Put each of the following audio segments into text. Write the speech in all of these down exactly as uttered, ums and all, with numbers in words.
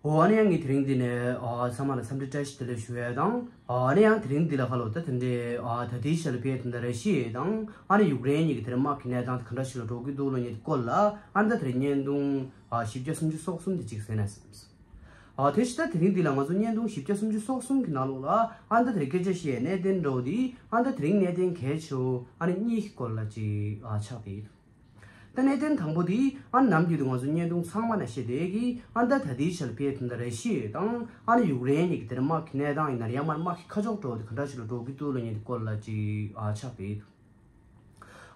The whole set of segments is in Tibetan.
འོ་ཨ་ནི་ཡང་ངས་དེ་རིང་འདི་ནས་ཨ་ཚང་མ་ལ་འཚམས་འདྲི་བཀྲ་ཤིས་བདེ་ལེགས་ཞུ་ཡས་དང་། ཨ་ནི་ཡང་དེ་རིང་འདི་ལ་ཁ་ལོ་ད་དེ་འདྲའི་ཨ་ད་ལྟའི་ཆ་ལ་ཕེ་དེ་འདྲ་ར་ཤི་ཡ་དང་ཨ་ནི་ཡུཀ་རེན་གཉིས་ཀྱི་དེ་འདྲ་དམག་གི་གནས་སྟངས་དེ་ག་འདྲ་ཞིག་ལ་འགྲོ་གི་འདུག་ལབ་མཁན་དེ་སྐོར་ལ་ཨ་ནི་ད་དེ་རིང་བརྙན་ཐུང་ཨ་བཞི་བརྒྱ་སུམ་ཅུ་སོ་གསུམ་དེ་གཅིག་གཟིགས་ན་བསམས། ཨ་དེ་ཕྱི་ད་དེ་རིང་འདི་ལ་ང་ཚོ་བརྙན་ཐུང་བཞི་བརྒྱ་སུམ་ཅུ་སོ་གསུམ་གི་ནང་ལོགས་ལ་ཨ་ནི་ད་དེ་རིང་སྐད་ཆ་བཤད་ཡས་གནད་དོན་འདྲ་བོ་དེ་ཨ་ནི་ད་དེ་རིང་གནད་དོན་གལ་ཆེ་བོ་ཨ་ནི་གཉིས་ཀྱི་སྐོར་ལ་ཅིག་ཨ་ཆགས་བསྡད་ཡོད། ད་གནད་དོན་དང་པོ་དེ་ཨ་ནི་ནམ་རྒྱུན་དུ་ང་ཚོ་བརྙན་ཐུང་ཚང་མ་ནང་བཤད་བསྡད་ཀྱི་ཨ་ནི་ད་ད་ལྟའི་ཆ་ལ་ཕེ་དེ་འདྲ་ར་ཤི་ཡ་དང་ཨ་ནི་ཡུཀ་རེན་གཉིས་ཀྱི་དེ་འདྲ་དམག་གི་གནས་སྟངས་ཡིན་ན་རེད་ཡང་མ་དམག་གི་ཁ་ཕྱོགས་འདྲ་བོ་དེ་ག་འདྲ་ཞིག་ལ་འགྲོ་གི་འདུག་ལབ་མཁན་དེ་སྐོར་ལ་ཅིག་ཨ་ཆགས་བསྡད་ཡོད།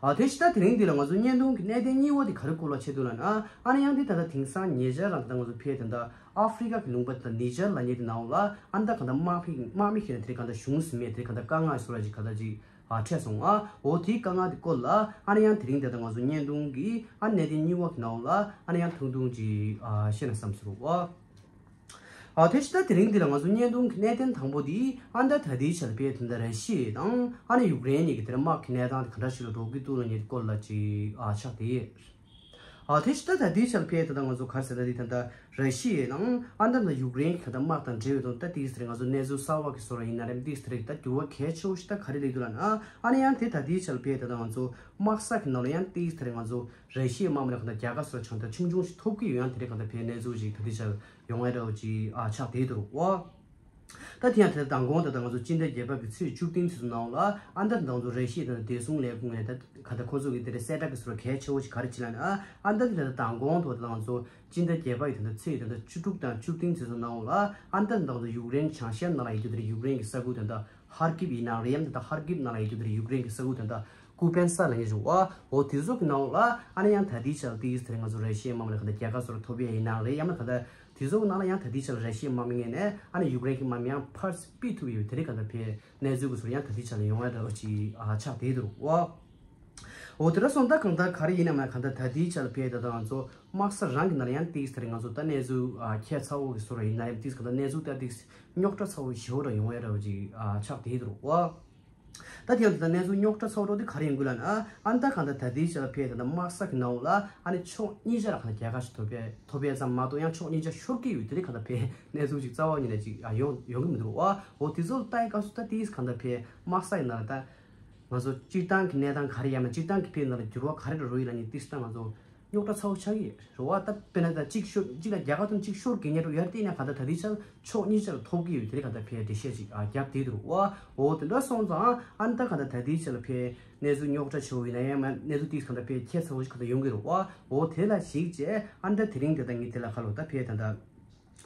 ཨ་དེ་ཕྱི་ད་དེ་རིང་འདི་ལ་ང་ཚོ་བརྙན་ཐུང་གི་གནད་དོན་གཉིས་པ་དེ་ག་རེ་སྐོར་ལ་བྱེད་འདུག་ལབ་ན། ཨ་ནི་ཡང་དེ་ད་ལྟ་དེང་སང་ཉེ་ཆར་རང་ད་ལྟ་ང་ཚོ་ཕེ་ད་ལྟ་ཨ་ཧྥི་རི་ཀ་གི་ལུང་པ་ད་ལྟ་ནི་ཇར་ལབ་མཁན་དེ་ནང་ལ་ཨ་ནི་ད་ག་ད་དམག་མི་དམག་མི་ཁྱེར་ནས་དེ་ག་ད་གཞུང་ཟིན་མེད་དེ་ག་ད་དཀའ་ངལ་བཟོ་ར་ཅིག་ག་ད་ཅིག་ཨ་འཕྲད་སོང་ཨ། འོ་དེའི་དཀའ་ངལ་དེ་སྐོར་ལ་ཨ་ནི་ཡང་དེ་རིང་ད་ལྟ་ང་ཚོ་བརྙན་ཐུང་གི་ཨ་གནད་དོན་གཉིས་པ་གི་ནང་ལ་ཨ་ནི་ཡང་ཐུང་ཐུང་ཅིག་ཨ་བཤད་ན་བསམ་སོང་ཨ། ཨ་དེ་ཕྱི་ད་དེ་རིང་འདི་ལ་ང་ཚོ་བརྙན་ཐུང་གི་གནད་དོན་དང་པོ་འདི་ཨ་ནི་ད་ད་ལྟའི་ཆ་ལ་ཕེ་དེ་འདྲ་ར་ཤི་ཡ་དང་ཨ་ནི་ཡུཀ་རེན་གཉིས་ཀྱི་དེ་འདྲ་དམག་གི་གནས་སྟངས་དེ་ག་འདྲ་ཞིག་ལ་འགྲོ་གི་འདུག་ལབ་མཁན་དེ་སྐོར་ལ་ཅིག་ཨ་ཆགས་བསྡད་ཡོད། ཨ་དེ་ཕྱི་ད་ད་ལྟའི་ཆ་ལ་ཕེ་ད་ལྟ་ང་ཚོ་ག་རེ་ཟེར་ན་འདི་ད་ལྟ་ར་ཤི་ཡ་དང་ཨ་ནི་ད་ཡུཀ་རེན་གྱི་ད་ལྟ་དམག་དང་འབྲེལ་བའི་དོན་ད་ཏིག་ཙམ་རེ་ང་ཚོ་གནས་ཚུལ་གསར་བ་གི་བཟོ་འདྲ་ཡིན་ན་རེད་ཏིག་ཙམ་རེ་ད་འགྱུར་བ་གལ་ཆེ་བོ་ཞིག་ད་ག་རེ་སླེབས་འདུག་ལབ་ན། ཨ་ནི་ཡང་དེ་ད་ལྟའི་ཆ་ལ་ཕེ་ད་ལྟ་ང་ཚོ་དམག་ས་གི་ནང་ལ་ཡང་ཏིག་ཙམ་རེ་ང་ཚོ་ར་ཤི་ཡའི་དམག་མི་ལ་གང་ལྟར་རྒྱལ་ཁ་སོགས་ཆང་ད་ཆུང་ཆུང་ཞིག་ཐོབ་ཀྱི་ཡོད། ཡང་དེ་རིང་གང་ལྟར་ཕེ་གནས་ཚུལ་ཞིག་ད་ལྟའི་ཆར་ཡོང་ཡ་འདྲ་བོ་ཅིག་ཨ་ཆགས་བསྡད་འདུག་ཨོ། ད་དེ་ཡང་དེ་ལྟར་མདང་དགོང་ད་ལྟ་ང་ཚོ་སྤྱི་ཟླ་བརྒྱད་པ་གི་ཚེས་བཅུ་བདུན་དེ་ཚོ་ནང་ལ་ཨ་ནི་ད་ང་ཚོ་ར་ཤི་ཡ་དང་བདེ་སྲུང་ལས་ཁུངས་ནས་ད་གང་ལྟར་ཁོ་ཚོ་གི་དེ་རིང་གསལ་བསྒྲགས་ཀྱི་ཟུར་གལ་ཆེ་བོ་ཞིག་ག་རེ་བྱས་ལབ་ན། ཨ་ནི་ད་དེ་ལྟར་མདང་དགོང་ད་ལྟ་ང་ཚོ་སྤྱི་ཟླ་བརྒྱད་པ་ཡི་ད་ལྟ་ཚེས་ད་ལྟ་བཅུ་དྲུག་དང་བཅུ་བདུན་དེ་ཚོ་ནང་ལ་ཨ་ནི་ད་ད་ང་ཚོ་ཡུཀ་རེན་བྱང་ཤར་ནང་ལ་ཡོད་དུས་དེ་རིང་ཡུཀ་རེན་གྱི་ས་ཁུལ་ད་ལྟ་ཧར་ཀིབ་ཡིན་ནའང་རེད། ཡང་ད་ལྟ་ཧར་ཀིབ་ནང་ལ་ཡོད་དུས་དེ་རིང་ཡུཀ་རེན་གྱི་ས་ཁུལ་ད་ལྟ་ཀུ་པན་ས་ལབ་མཁན་ཞིག་འོ། འོ་དེ་ཚོ་གི་ནང་ལ་ཨ་ནི་ཡང་ད་ལྟའི་ཆར་ཏིག་ཙམ་རེ་ང་ཚོ་ར་ཤི་ཡའི་དམག་མི་ལ་གང་ལྟར་རྒྱལ་ཁ་སོགས་ཐོབ་ཡས་ཡིན་ནའང་རེད། ཡང་ན་གང་ལྟར་དེ་ཚོ་གི་ནང་ལ་ཡང་ད་ལྟའི་ཆར་ར་ཤི་ཡའི་དམག་མི་ངོས་ནས་ཨ་ནི་ཡུཀ་རེན་གྱི་དམག་མི་ཡང་ཕར་ཕུད་ཐུབ་ཡོད། དེ་རིང་གང་ལྟར་ཕེ་གནས་ཚུལ་གྱི་ཟུར་ཡང་ད་ལྟའི་ཆར་ལ་ཡོང་ཡ་འདྲ་བོ་ཅིག་ཨ་ཆགས་བསྡད་འདུག་འོ། འོ་དེ་འདྲ་སོང་ད་གང་ལྟར་ག་རེ་ཡིན་ནམ་ན་གང་ལྟར་ད་ལྟའི་ཆར་ལ་ཕེ་ད་ལྟ་ང་ཚོ་དམག་ས་རང་གི་ནང་ལ་ཡང་ཏིག་ཙམ་རེ་ང་ཚོ་ད་གནས་ཚུལ་ཨ་ཁྱད་མཚར་བོ་གི་ཟུར་ཡིན་ན་ཡང་ཏིག་གང་ལྟར་གནས་ཚུལ་ད་ཏིག་རྙོག་དྲ་ཚ་བོ་ཞེ་བོ་འདྲ་ཡོང་ཡ་འདྲ་བོ་ཅིག་ཨ་ཆགས་བསྡད་འདུག་འོ། ད་དེ་ཡང་དེ་ལྟར་གནས་ཚུལ་རྙོག་དྲ་ཚ་བོ་འདྲ་དེ་ག་རེ་ཡིན་དགོས་ལབ་ན། ཨ་ནི་ད་གང་ལྟར་ད་ལྟའི་ཆར་ལ་ཕེ་ད་ལྟ་དམག་ས་གི་ནང་ལ་ཨ་ནི་ཕྱོགས་གཉིས་ཆ་ལ་གང་ལྟར་རྒྱལ་ཁ་ཞིག་ཐོབ་པས་ཐོབ་པས་ཙམ་མ་གཏོགས་ཡང་ཕྱོགས་གཉིས་ཆ་ཤོར་གྱི་ཡོད། དེ་རིང་གང་ལྟར་ཕེ་གནས་ཚུལ་ཞིག་རྩ་བ་ཉིད་ནས་ཅིག་ཨ་ཡོང་ཡོང་གི་མི་འདུག་བ། འོ་དེ་ཚོ་ལ་ལྟ་ཡི་སྐབས་སུ་ད་ཏིག་གང་ལྟར་ཕེ་དམག་ས་ཡི་ནང་ལ་ད་ང་ཚོ་སྤྱིར་བཏང་གི་གནས་སྟངས་ག་རེ་ཡང་ན་སྤྱིར་བཏང་གི་ཕེ་ནང་ལ་འགྱུར་བ་ག་རེ་འགྲོ་རུ་ཡིན་ལབ་ནས་ཏིག་ད་ང་ཚོ་རྙོག་དྲ་ཚ་བོ་ཆགས་ཀྱི་རེད་བ། ད་དཔེར་ན་ད་གཅིག་ཤོར་གཅིག་ལ་རྒྱལ་ཁ་ཐོབ་གཅིག་ཤོར་གི་ཉེན་རོ་ཡར་བལྟས་ན་གང་ལྟར་ད་ལྟའི་ཆར་ཕྱོགས་གཉིས་ཆར་ཐོབ་ཀྱི་ཡོད། དེ་རིང་གང་ལྟར་ཕེ་འགྲེལ་བཤད་ཅིག་ཨ་རྒྱབ་བསྡད་འདུག་བ། འོ་དེ་འདྲ་སོང་ཙང་ཨ་ནི་ད་གང་ལྟར་ད་ལྟའི་ཆར་ལ་ཕེ་གནས་ཚུལ་རྙོག་དྲ་ཆེ་བོ་ཡིན་ན་ཡང་མ་གནས་ཚུལ་ཏིག་གང་ལྟར་ཕེ་ཁྱད་མཚར་བོ་ཞིག་གང་ལྟར་ཡོང་གི་རེད་བ། འོ་དེ་ལ་གཞིགས་བྱས་ཨ་ནི་ད་དེ་རིང་དེ་ད་ངས་དེ་ལ་ཁ་ལོ་ད་ཕེ་ད་ད་ད་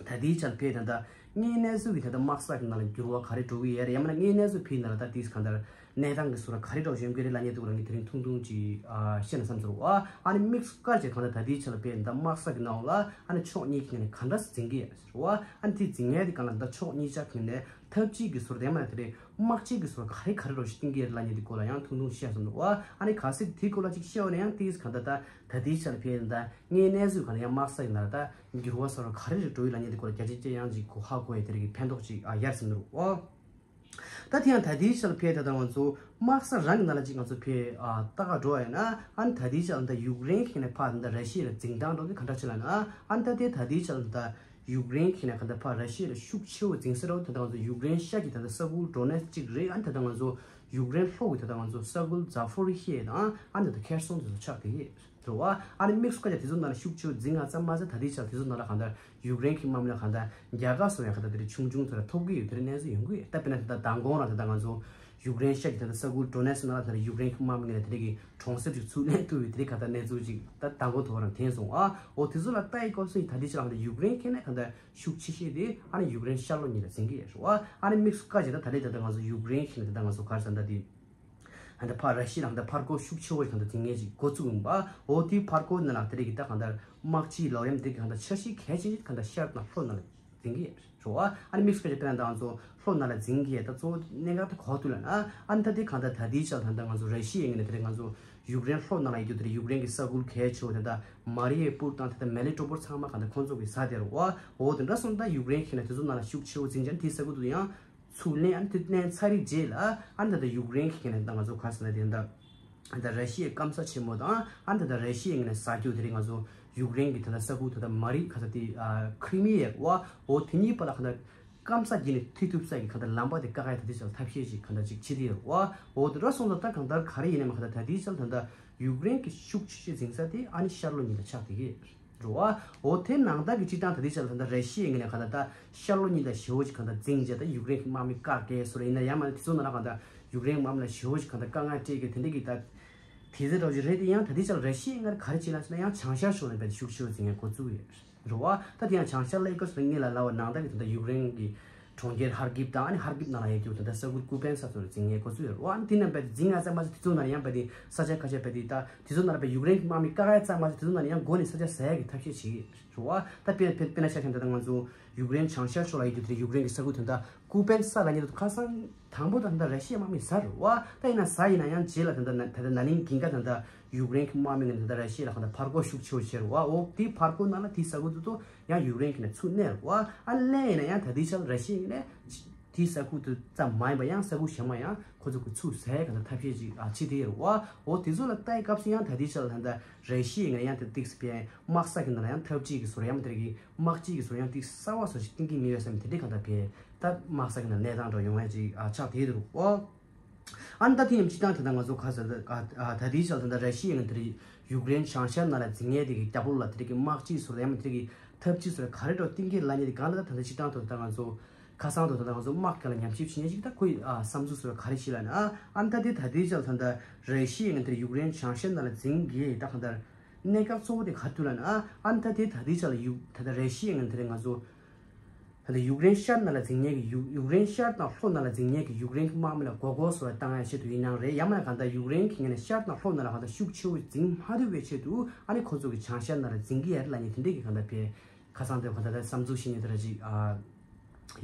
ལྟའི་ཆར་ཕེ་ད་ད་དངོས་གནས་ཚུལ་གྱི་ད་ལྟ་དམག་ས་གི་ནང་ལ་འགྱུར་བ་ག་རེ་འགྲོ་གི་ཡོད་རེད། ཡང་མིན་ན་དངོས་གནས་ཚུལ་ཕེ་ནང་ལ་ད་ཏིག་གང་ལྟར་གནས་སྟངས་ཀྱི་ཟུར་ག་རེ་འདྲ་བོ་ཡོང་གི་རེད་ལབ་མཁན་དེ་སྐོར་ལ་ངས་དེ་རིང་ཐུང་ཐུང་ཅིག་ཨ་བཤད་ན་བསམ་ཚོར་བ། ཨ་ནི་དམིགས་སུ་བཀར་བྱས་གང་ལྟར་ད་ལྟའི་ཆར་ལ་ཕེ་ད་དམག་ས་གི་ནང་ལ་ཨ་ནི་ཕྱོགས་གཉིས་ཀྱི་ངོས་ནས་ག་འདྲ་སེ་འཛིང་གི་ཡོད་རེད་བ། ཨ་ནི་དེ་འཛིང་ཡས་དེ་གང་ལ་ད་ཕྱོགས་གཉིས་ཆ་གི་ངོས་ནས་འཐབ་ཇུས་ཀྱི་ཟུར་དེ་མ་དེ་རེད་དམག་ཇུས་ཀྱི་ཟུར་ག་རེ་ག་རེ་འདྲ་བོ་ཞིག་བཏིང་གི་ཡོད་རེད་ལབ་མཁན་དེ་སྐོར་ལ་ཡང་ཐུང་ཐུང་བཤད་བསམ་འདུག་བ། ཨ་ནི་གལ་སྲིད་དེ་སྐོར་ལ་ཅིག་བཤད་པ་ན་ཡང་ཏིག་གང་ལྟར་ད་ད་ལྟའི་ཆར་ཕེ་ད་དངོས་གནས་ཚུལ་གང་ལ་ཡང་དམག་ས་ཡིན་ན་ད་འགྱུར་བ་ཟེར་བ་ག་རེ་རེ་འགྲོ་ཡི་ལབ་མཁན་དེ་སྐོར་ལ་རྒྱ་ཆེ་ཆེ་ཡང་ཅིག་གོ་ཧ་གོ་ཡི་དེ་རིགས་ཀྱི་ཕན་ཐོགས་ཅིག་ཨ་ཡར་སོང་འདུག་ཨོ། ད་དེ་ཡང་ད་ལྟའི་ཆར་ཕེ་ད་ད་ང་ཚོ་དམག་ས་རང་གི་ནང་ལ་ཅིག་ང་ཚོ་ཕེ་ཨ་ལྟ་ག་འགྲོ་བ་ཡིན་ན་ཨ་ནི་ད་ལྟའི་ཆར་ད་ཡུཀ་རེན་གྱི་ནས་ཕར་ད་ར་ཤི་ཡ་ལ་འཛིང་སྟངས་འགྲོ་གི་ག་འདྲ་ཆེ་ལབ་ན་ཨ་ནི་ད་ལྟའི་ད་ལྟའི་ཆར་ད་ཡུཀ་རེན་གྱི་ནས་ག་ད་ཕར་ར་ཤི་ཡ་ལ་ཤུགས་ཆེ་བོ་འཛིང་ས་ར་བ། ད་ད་ང་ཚོ་ཡུཀ་རེན་ཤར་གྱི་ད་ད་ས་ཁུལ་ཌོ་ནེ་ཚི་ཅིག་རེད། ཨ་ནི་ད་ད་ང་ཚོ་ཡུཀ་རེན་ལྷོ་གི་ད་ད་ང་ཚོ་ས་ཁུལ་ཛ་ཕོ་རི་ཤི་ཡ་དང་ཨ་ནི་ད་ཁེར་སོང་དེ་ཚོ་ཆགས་བསྡད་ཡོད། རེད་བ། ཨ་ནི་དམིགས་སུ་བཀར་ཡ་དེ་ཚོ་ནང་ལ་ཤུགས་ཆེ་བོ་འཛིང་ང་ཙམ་མ་ཟད་ད་ལྟའི་ཆར་དེ་ཚོ་ནང་ལ་གང་ལྟར་ཡུཀ་རེན་གྱི་དམག་མི་ལ་གང་ལྟར་རྒྱལ་ཁ་སོགས་ཡང་གང་ལྟར་དེ་རིགས་ཆུང་ཆུང་ཚོ་ལ་ཐོབ་ཀྱི་ཡོད། དེ་རིགས་གནས་ཚུལ་ཡོང་གི་ཡོད། ད་དཔེར་ན་ད་ལྟ་མདང་དགོང་རང་ད་ལྟ་ང་ཚོ་ཡུཀ་རེན་ཤར་གྱི་ད་ལྟ་ས་ཁུལ་ཌོ་ནེ་ཚི་ནང་ལ་ད་ལྟ་ཡུཀ་རེན་གྱི་དམག་མི་ངོས་ནས་དེ་རིགས་ཀྱི་གྲོང་གསེབ་ཅིག་ཚུར་ལེན་ཐུབ་ཡོད། དེ་རིགས་གང་ལྟར་གནས་ཚུལ་ཅིག་ད་མདང་དགོང་ཐོག་རང་ཐོན་སོང་ཨ། འོ་དེ་ཚོ་ལ་ལྟ་ཡི་སྐབས་སུ་ད་ལྟའི་ཆར་གང་ལྟར་ཡུཀ་རེན་གྱི་ནས་གང་ལྟར་ཤུགས་ཆེ་ཤོས་དེ་ཨ་ནི་ཡུཀ་རེན་ཤར་ལྷོ་གཉིས་ལ་འཛིང་གི་ཡོད་རེད་བ། ཨ་ནི་དམིགས་སུ་བཀར་བྱས་ད་ད་རེས་ད་ལྟ་ང་ཚོ་ཡུཀ་རེན་གྱི་ནས་ད་ལྟ་ང་ཚོ་ག་རེ་ཟེར་ན་ད་དེ། ད་ལྟ་ཕར་ར་ཤི་ཡ་ལ་ད་ལྟ་ཕར་རྒོལ་ཤུགས་ཆེ་བོ་ཞིག་ད་ལྟ་འཛིང་མཁན་ཞིག་འགོ་བཙུགས་ཡོང་པ། འོ་དེའི་ཕར་རྒོལ་ནང་ལ་དེ་རིགས་ཀྱི་ད་གང་ལྟར་དམག་སྤྱིའི་ལོག་གཡེམ་དེ་གི་གང་ལྟར་འཆར་གཞི་གལ་ཆེ་ཤོས་གང་ལྟར་ཤར་དང་ལྷོ་ནང་ལ་འཛིང་གི་ཡོད་རེད་བ། ཨ་ནི་དམིགས་སུ་བཀར་བྱས་དཔེར་ན་ད་ང་ཚོ་ལྷོ་ནང་ལ་འཛིང་གི་ཡོད། ད་གཙོ་བོ་གནད་འགག་ད་གོ་ཐུབ་ལ་ན་ཨ་ནི་ད་དེ་གང་ལྟར་ད་ལྟའི་ཆར་ད་ལྟ་ང་ཚོ་ར་ཤི་ཡ་ངོས་ནས་དེ་རིང་ང་ཚོ་ཡུཀ་རེན་ལྷོ་ནང་ལ་ཡོད་རྒྱུ་དེ་རིང་ཡུཀ་རེན་གྱི་ས་ཁུལ་གལ་ཆེ་བོ་ད་ལྟ་མ་རི་ཡུ་པོལ་དང་ད་ལྟ་མེ་ལི་ཊོ་པོལ་ཚང་མ་གང་ལྟར་ཁོང་ཚོ་གི་ས་དེ་རེད་བ། འོ་དེ་འདྲ་སོང་ད་ཡུཀ་རེན་གྱི་ནས་དེ་ཚོ་ནང་ལ་ཤུགས་ཆེ་བོ་འཛིང་བྱས་ནས་དེའི་ས་ཁུལ་དུ་ཡང་། ཚུར་ལེན་ཨ་ནི་དེ་ལེན་ཚར་བའི་རྗེས་ལ་ཨ་ནི་ད་ལྟ་ཡུཀ་རེན་གྱི་ཁ་ནས་ད་ང་ཚོ་ག་རེ་ཟེར་ན་དེ་འདྲ་ ད་ལྟ་ར་ཤི་ཡའི་སྐམ་ས་ཆེན་མོ་དང་ཨ་ད་ལྟ་ར་ཤི་ཡའི་ངོས་ནས་ཟ་རྒྱུ་དེ་རིང་ང་ཚོ་ཡུཀ་རེན་གྱི་ད་ལྟ་ས་ཁུལ་ད་ལྟ་མ་རི་ཁ་ས་དེ་ཁྲི་མི་ཡའི་བ་འོ་དེ་གཉིས་བར་ལ་ཁ་ད་སྐམ་ས་བརྒྱུད་ནས་མཐུད་ཐུབ་ས་ཀྱི་ཁ་ད་ལམ་པ་དེ་བཀག་ཡ་ད་དེ་ཆ་ལ་ཐབས་ཤེས་ཤིག་ཁ་ད་ཅིག་བྱེད་དེ་ཡོད་བ། འོ་དེ་འདྲ་སོང་ཙང་ད་གང་ལྟར་ག་རེ་ཡིན་ནའི་མ་ཁ་ད་ད་དེ་ཆ་ལ་ད་ལྟ་ཡུཀ་རེན་གྱི་ཤུགས་ཆེ་ཤོས་འཛིང་ས་དེ་ཨ་ནི་ཤར་ལྷོ་གཉིས་ལ་ཆགས་བསྡད་ཀྱི་རེད་བ། འོ་དེ་ནང་ལྟར་གྱི་སྤྱིར་བཏང་ད་ལྟའི་ཆ་ལ་ད་ལྟ་ར་ཤི་ཡའི་ངོས་ནས་གང་ལྟར་ད་ཤར་ལྷོ་གཉིས་ལ་ཞེ་པོ་ཅིག་གང་ལྟར་འཛིང་བྱས་ད་ཡུཀ་རེན་གྱི་དམག་མི་བཀག་བསྡད་བཟོ་འདྲ་ཡིན་ན་ཡང་མ་ནི་དེ་ཚོ་ནང་ལ་གང་ལྟར་ཡུཀ་རེན་གྱི་དམག་མི་ལ་ཞེ་པོ་ཅིག་གང་ལྟར་དཀའ་ངལ་སྤྲད་ཀྱི་དེ་འདྲ་གི་ད་དེ་ཚོ་འདྲ་བོ་ཅིག་རེད། དེ་ཡང་ད་ལྟའི་ཆ་ལ་ར་ཤི་ཡའི་ངར་ག་རེ་བྱས་ན་ཟེར་ན་ཡང་བྱང་ཤར་ཕྱོགས་ནས་རྦད་དེ་ཤུགས་ཆེ་བོ་འཛིང་ཡ་འགོ་བཙུགས་ཡོད། རེད་བ། ད་དེ་ཡང་བྱང་ཤར་ལ་ཡི་ག་སོ་ངེད་ལ་ལབ་པ་ནང་ལྟར་གྱི་ད་ལྟ་ཡུཀ་རེན་གྱི་གྲོང་ཁྱེར་ཧར་ཀིབ་དང་ཨ་ནི་ཧར་ཀིབ་ནང་ལ་ཡོད་རྒྱུ་ད་ལྟ་ས་ཁུལ་ཀུ་པན་ས་ཚོ་ལ་འཛིང་ངེས་འགོ་ཚུགས་ཡོད་རེད་བ། ཨ་ནི་དེ་རྣམས་རྦད་དེ་འཛིང་ང་ཙམ་མ་ཟད་དེ་ཚོ་ནང་ཡང་རྦད་དེ་ས་ཆ་ཁ་ཤས་རྦད་དེ་ད་དེ་ཚོ་ནང་རྦད་ཡུཀ་རེན་གྱི་དམག་མི་བཀག་ཡ་ཙམ་མ་ཟད་དེ་ཚོ་ནང་ཡང་མགོ་ནས་ས་ཆ་ཟ་ཡ་གི་ཐབས་ཤེས་བྱེད་ཀྱི་རེད་བ། ད་དཔེ་དཔེ་དཔེར་ན་ཆ་བཞག་ན་ད་ལྟ་ང་ཚོ་ཡུཀ་རེན་བྱང་ཤར་ཕྱོགས་ལ་ཡོད་རྒྱུ་དེ་ཡུཀ་རེན་གྱི་ས་ཁུལ་དོན་དག་ཀུ་པན་ས་ལ་ཉེ་དུ་ཁ་སང་དང་པོ་ད་ལྟ་ར་ཤི་ཡའི་དམག་མི་ཟ་རེད་བ། ད་ཡིན་ན་ཟ་ཡིན་ན་ཡང་རྗེས་ལ་ད་ལྟ་ན་ད་ལྟ་ན་ནིང་གི་ཀ་ད་ལྟ་ཡུཀ་རེན་གྱི་དམག་མི་ངོས་ནས་ད་ལྟ་ར་ཤི་ཡ་ལ་གང་ལྟར་ཕར་རྒོལ་ཤུགས་ཆེ་བོ་བྱས་རེད་བ། འོ་དེའི་ཕར་རྒོལ་ནང་ལ་དེའི་ས་ཁུལ་དུ་ཡང་ཡུཀ་རེན་གྱི་ནས་ཚུར་གནས་རེད་བ། ཨ་ལན་ཡིན་ན་ཡང་ད་ལྟའི་ཆར་ར་ཤི་ཡ་ནས་དེའི་ས་ཁུལ་དུ་ཙམ་མ་ཡིན་པ་ཡང་ས་ཁུལ་གཞན་མ་ཡང་ཁོ་ཚོ་གི་ཚུར་ཟ་ཡ་གང་ལྟར་ཐབས་ཤེས་ཅིག་ཨ་བྱེད་དེ་ཡོད་རེད་བ། འོ་དེ་ཚོ་ལ་ལྟ་ཡི་སྐབས་སུ་ཡང་ད་ལྟའི་ཆར་ད་ལྟ་ར་ཤི་ཡ་ངོས་ནས་ཡང་ད་ཏིག་སི་པའི་དམག་ས་གི་ནང་ལ་ཡང་འཐབ་ཇུས་ཀྱི་བཟོ་འདྲ་ཡང་མ་དེ་རིགས་ཀྱི་དམག་སྤྱི་གི་བཟོ་འདྲ་ཡང་ཏིག་གསར་བ་བཟོ་ཞིག་གཏིང་གི་མི་ཡོད་བསམ་དེ་འདྲའི་གང་ལྟར་བས། ད་དམག་ས་གི་ནང་གནས་སྟངས་འདྲ་ཡོང་ཡ་ཅིག་ཨ་ཆགས་བསྡད་འདུག་ཨོ། ཨ་ནི་ད་དེ་ཡིན་སྤྱི་བཏང་དེ་ད་ང་ཚོ་ག་ས་ད་ཨ་ཨ་ད་དེའི་ཆར་ད་ལྟ་ར་ཤི་ཡ་ངོས་དེ་རིགས་ཡུཀ་རེན་བྱང་ཤར་ནང་ལ་འཛིང་ངེས་དེ་གི་རྒྱབ་ལོགས་ལ་དེ་རིགས་ཀྱི་དམག་སྤྱི་ཚོ་ལ་ཡང་མ་དེ་རིགས་ཀྱི་ཐབས་ཇུས་ཚོ་ལ་ག་རེ་འདྲ་གཏིང་སྐྱེས་ལབ་མཁན་དེ་གང་ལ་ད་ད་ལྟ་སྤྱི་བཏང་དུ་ད་ང་ཚོ་ཁ་སང་དུ་ད་ལྟ་ང་ཚོ་དམག་རྒྱང་ལ་ཉམས་ཞིབ་བྱེད་མཁན་ཞིག་ད་ཁོའི་ཨ་བསམ་ཚུལ་ཚོ་ལ་ག་རེ་ཞིག་ལབ་ན་ཨ་ཨ་ནི་ད་དེ་ད་དེའི་ཆར་ད་ལྟ་ར་ཤི་ཡ་ངོས་དེ་རིགས་ཡུཀ་རེན་བྱང་ཤར་ནང་ལ་འཛིང་གི་ད་གང་ལྟར་གནད་འགག་གཙོ་བོ་དེ་ག་རེ་འདུག་ལབ་ན་ཨ་ཨ་ནི་ད་དེ་ད་དེའི་ཆར་ལ་ཡུ་ད་ལྟ་ར་ཤི་ཡ་ངོས་དེ་རིགས་ང་ཚོ། ད་ལྟ་ཡུཀ་རེན་ཤར་ནང་ལ་འཛིང་མཁན་གྱི་ཡུ་ཡུཀ་རེན་ཤར་དང་ལྷོ་ནང་ལ་འཛིང་མཁན་གྱི་ཡུཀ་རེན་གྱི་དམག་མི་ལ་མགོ་སྐོར་བཟོ་བ་བཏང་ཡ་ཆེད་དུ་ཡིན་ནའང་རེད། ཡང་མིན་ན་གང་ལྟར་ཡུཀ་རེན་གྱི་ངོས་ནས་ཤར་དང་ལྷོ་ནང་ལ་གང་ལྟར་ཤུགས་ཆེ་བོ་འཛིང་མ་ཐུབ་པའི་ཆེད་དུ་ཨ་ནི་ཁོ་ཚོ་གི་བྱང་ཤར་ནང་ལ་འཛིང་གི་ཡ་རེད་ལབ་མཁན་དེ་འདྲས་ཀྱི་གང་ལྟར་བས་ཁ་སང་དེ་གང་ལྟར་ད་བསམ་ཚུལ་བཤད་མཁན་དེ་འདྲ་ཅིག་ཨ་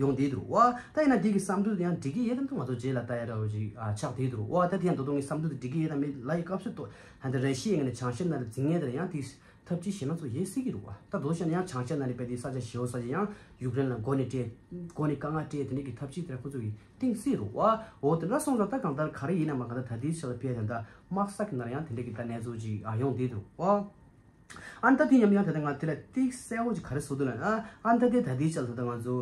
ཡོང་བསྡད་འདུག་བ། ད་ཡིན་ན་དེ་གི་བསམ་ཚུལ་དེ་ཡང་འགྲིག་གི་ཡོད་དམ་དུ་ང་ཚོ་རྗེས་ལ་ལྟ་ཡ་འདྲ་བོ་ཅིག་ཨ་ཆགས་བསྡད་འདུག་བ། ད་དེ་ཡང་ད་དུང་ངའི་བསམ་ཚུལ་དེ་འགྲིག་གི་ཡོད་དམ་མེད་ལབ་ཡི་སྐབས་སུ་ད་ལྟ་ར་ཤི་ཡའི་ངོས་ནས་བྱང་ཤར་ནང་ལ་འཛིང་མཁན་དེ་ལ་ཡང་དེ། ཐབས་ཇུས་གཞན་སྣ་ཚོགས་ཡོད་སྲིད་ཀྱི་རེད་བ། ད་དེ་བྱས་ན་ཡང་བྱང་ཤར་ནང་ལ་རྦད་དེ་ས་ཆ་ཞེ་པོ་ས་ཆ་ཡང་ཡུཀ་རེན་ལ་མགོ་ནས་སྤྲད། མགོ་ནས་དཀའ་ངལ་སྤྲད་དེ་འདྲ་གི་ཐབས་ཇུས་དེ་འདྲ་ཁོ་ཚོ་གིས་བཏིང་སྲིད་རེད་བ། འོ་དེ་འདྲ་སོང་ཙང་ད་གང་ལྟར་ག་རེ་ཡིན་ན་མ་གང་ལྟར་ད་ལྟའི་ཆ་ལ་ཕེབས་ད་ལྟ་དམག་ས་གི་ནང་ལ་ཡང་དེ་འདྲ་གི་ད་གནས་ཚུལ་ཅིག་ཨ་ཡོང་བསྡད་འདུག་བ། ཨ་ནི་ད་དེ་ཉམས་ཡང་ད་ལྟ་ང་དེ་ལ་ཏིག་གསལ་བོ་ཅིག་ག་རེ་བཟོ་འདུག་ལབ་ན་ཨ་ནི་ད་དེ་ད་ལྟའི་ཆ་ལ་ད་ལྟ་ང་ཚོ་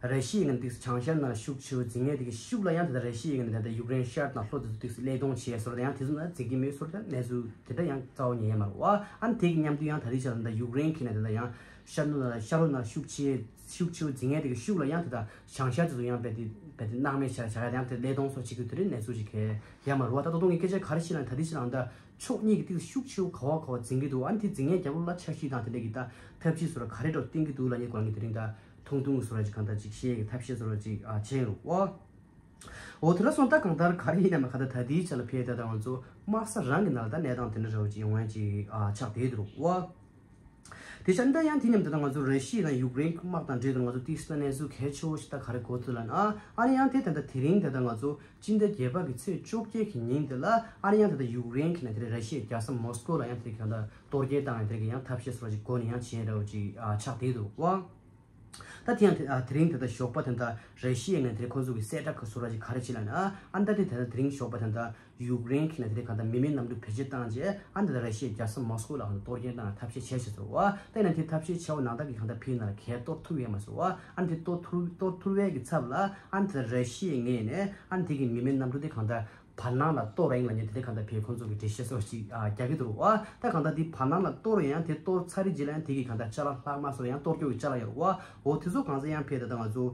ར་ཤི་ཡའི་ངོས་ནས་བྱང་ཤར་ནང་ཤུགས་ཆེ་བོ་འཛིང་མཁན་དེ་གི་ཤུགས་ལ་ཡང་དེ་ལྟར་ར་ཤི་ཡའི་ངོས་ནས་ད་ལྟ་ཡུཀ་རེན་ཤར་དང་ལྷོ་དེ་ཚོ་ཏོག་ཙམ་སླད་གཏོང་བྱས་ཟེར་བ་དང་ཡང་དེ་ཚོ་ནང་འཛིང་གི་མེད་ཟེར་བ་དང་གནས་ཚུལ་དེ་འདྲ་ཡང་རྩ་བ་ཉིད་ཡོད་མ་རེད་བ། ཨ་ནི་དེ་གི་མཉམ་དུ་ཡང་ད་ལྟའི་ཆར་ད་ལྟ་ཡུཀ་རེན་གྱི་ནས་ད་ལྟ་ཡང་ཤར་ནུབ་ལ་ཤར་ལྷོ་ནང་ཤུགས་ཆེ་ཤུགས་ཆེ་བོ་འཛིང་མཁན་དེ་གི་ཤུགས་ལ་ཡང་དེ་ལྟར་བྱང་ཤར་དེ་ཚོ་ཡང་རྦད་དེ་རྦད་དེ་སྣང་མེད་བྱ་བྱ་ཡ་ཡང་དེ་སླད་གཏོང་སོགས་བྱེད་དགོས་དེ་འདྲའི་གནས་ཚུལ་ཞིག་གས་ཡོད་མ་རེད་བ། ད་ད་དུང་ངས་སྐད་ཆ་ག་རེ་བཤད་ན་ད་ལྟའི་ཆར་ད་ལྟ་ཕྱོགས་གཉིས་ཀྱི་ཏིག་ཤུགས་ཆེ་བོ་ག་བ་ག་བ་འཛིང་གི་འདུག་ཨ་ནི་དེ་འཛིང་མཁན་རྒྱབ་ལོགས་ལ་འཆར་གཞི་དང་དེ་འདྲ་གི་ད་ཐབས་ཇུས་ཚོ་ལ་ག་རེ་འདྲ་བཏིང་གི་འདུག་ལབ་མཁན་སྐོར་ལ་ངས་དེ་རིང་ད། ཐུང་ཐུང་བཟོ་འདྲ་ཅིག་གང་ལྟར་ཅིག་བཤད་ཀྱི་ཐབས་ཤེས་བཟོ་འདྲ་ཅིག་ཨ་བྱས་ཡོད་རེད་བ། འོ་དེ་འདྲ་སོང་ད་གང་ལྟར་ག་རེ་ཡིན་ན་མ་གང་ལྟར་ད་ལྟའི་ཆ་ལ་ཕེབས་ད་ད་ང་ཚོ་དམག་ས་རང་གི་ནང་ལ་ད་གནས་སྟངས་དེ་འདྲ་འདྲ་བོ་ཅིག་ཡོང་ཡ་ཅིག་ཨ་ཆགས་བསྡད་འདུག་བ། དེ་ཆ་འདྲ་ཡང་དེ་མཉམ་དུ་ད་ང་ཚོ་ར་ཤི་ཡ་དང་ཡུཀ་རེན་དམག་དང་འབྲེལ་ཏེ་ང་ཚོ་ཏིག་ཙམ་གནས་ཚུལ་གལ་ཆེ་བོ་ཞིག་ད་ག་རེ་གོ་ཐུབ་ལབ་ན་ཨ་ཨ་ནི་ཡང་དེ་ད་ལྟ་དེ་རིང་ད་ལྟ་ང་ཚོ་སྤྱི་ཟླ་བརྒྱད་པ་གི་ཚེས་བཅོ་བརྒྱད་ཀྱི་ཉིན་དེ་ལ་ཨ་ནི་ཡང་ད་ལྟ་ཡུཀ་རེན་གྱི་ནས་དེ་རིང་ར་ཤི་ཡའི་རྒྱལ་ས་མོ་སི་ཀོ་ལ་ཡང་དེ་གང་ལྟར་གཏོར་རྒོལ་བཏང་ཡང་དེ་གི་ཡང་ཐབས་ཤེས་བཟོ་འདྲ་ཅིག་སྒོ་ནས་ཡང་བྱས་འདྲ་བོ་ཅིག་ཨ་ཆགས་བསྡད་འདུག་བ། ད་དེ་ཡང་དེ་ཨ་དེ་རིང་དེ་ལྟར་ཞོགས་པ་དེ་ལྟར་ར་ཤི་ཡའི་ངོས་ནས་དེ་ཁོ་ཚོ་གི་གསལ་བསྒྲགས་ཁ་སོ་ར་ཅིག་ག་རེ་བྱས་ལབ་ན་ཨ་ཨ་ད་དེ་དེ་ལྟར་དེ་རིང་ཞོགས་པ་དེ་ལྟར་ཡུཀ་རེན་གྱི་ནས་དེ་རིང་གང་ལྟར་མི་མེད་གནམ་གྲུ་བེད་སྤྱོད་བཏང་རྗེས་ཨ་ད་ལྟ་ར་ཤི་ཡའི་རྒྱལ་ས་མོ་སི་ཀོ་ལ་གང་ལྟར་གཏོར་རྒོལ་བཏང་ཐབས་ཤེས་བྱས་བྱས་ཚོར་བ་ད་ཡིན་ན་དེ་ཐབས་ཤེས་བྱས་པ་ནང་ལྟར་གྱི་གང་ལྟར་ཕིའི་ནང་ལ་གས་གཏོར་ཐུབ་ཡོད་མ་སོང་བ་ཨ་ད་དེ་གཏོར་ཐུབ་གཏོར་ཐུབ་པའི་གི་ཚབ་ལ་ཨ་ད་ར་ཤི་ཡའི་ངོས་ནས་ཨ་ད་དེ་གི་མི་མེད་གནམ་གྲུ་དེ་གང་ལྟར། བར་སྣང་ལ་གཏོར་རེད་ལབ་མཁན་དེ་འདྲ་གང་ལྟར་བས་ཁོང་ཚོ་གི་འགྲེལ་བཤད་སོགས་ཅིག་ཨ་རྒྱག་གི་འདུག་བ། ད་གང་ལྟར་དེ་བར་སྣང་ལ་གཏོར་ཡང་དེ་གཏོར་ཚར་རེད་རྗེས་ལ་ཡང་དེ་གི་གང་ལྟར་ཅ་ལག་ལྷག་མ་སོགས་ཡང་གཏོར་སྐྱོ་གི་ཅ་ལག་ཡོད་རེད་བ། འོ་དེ་ཚོ་གང་ཚ་ཡང་ཕེབས་ད་ལྟ་ང་ཚོ་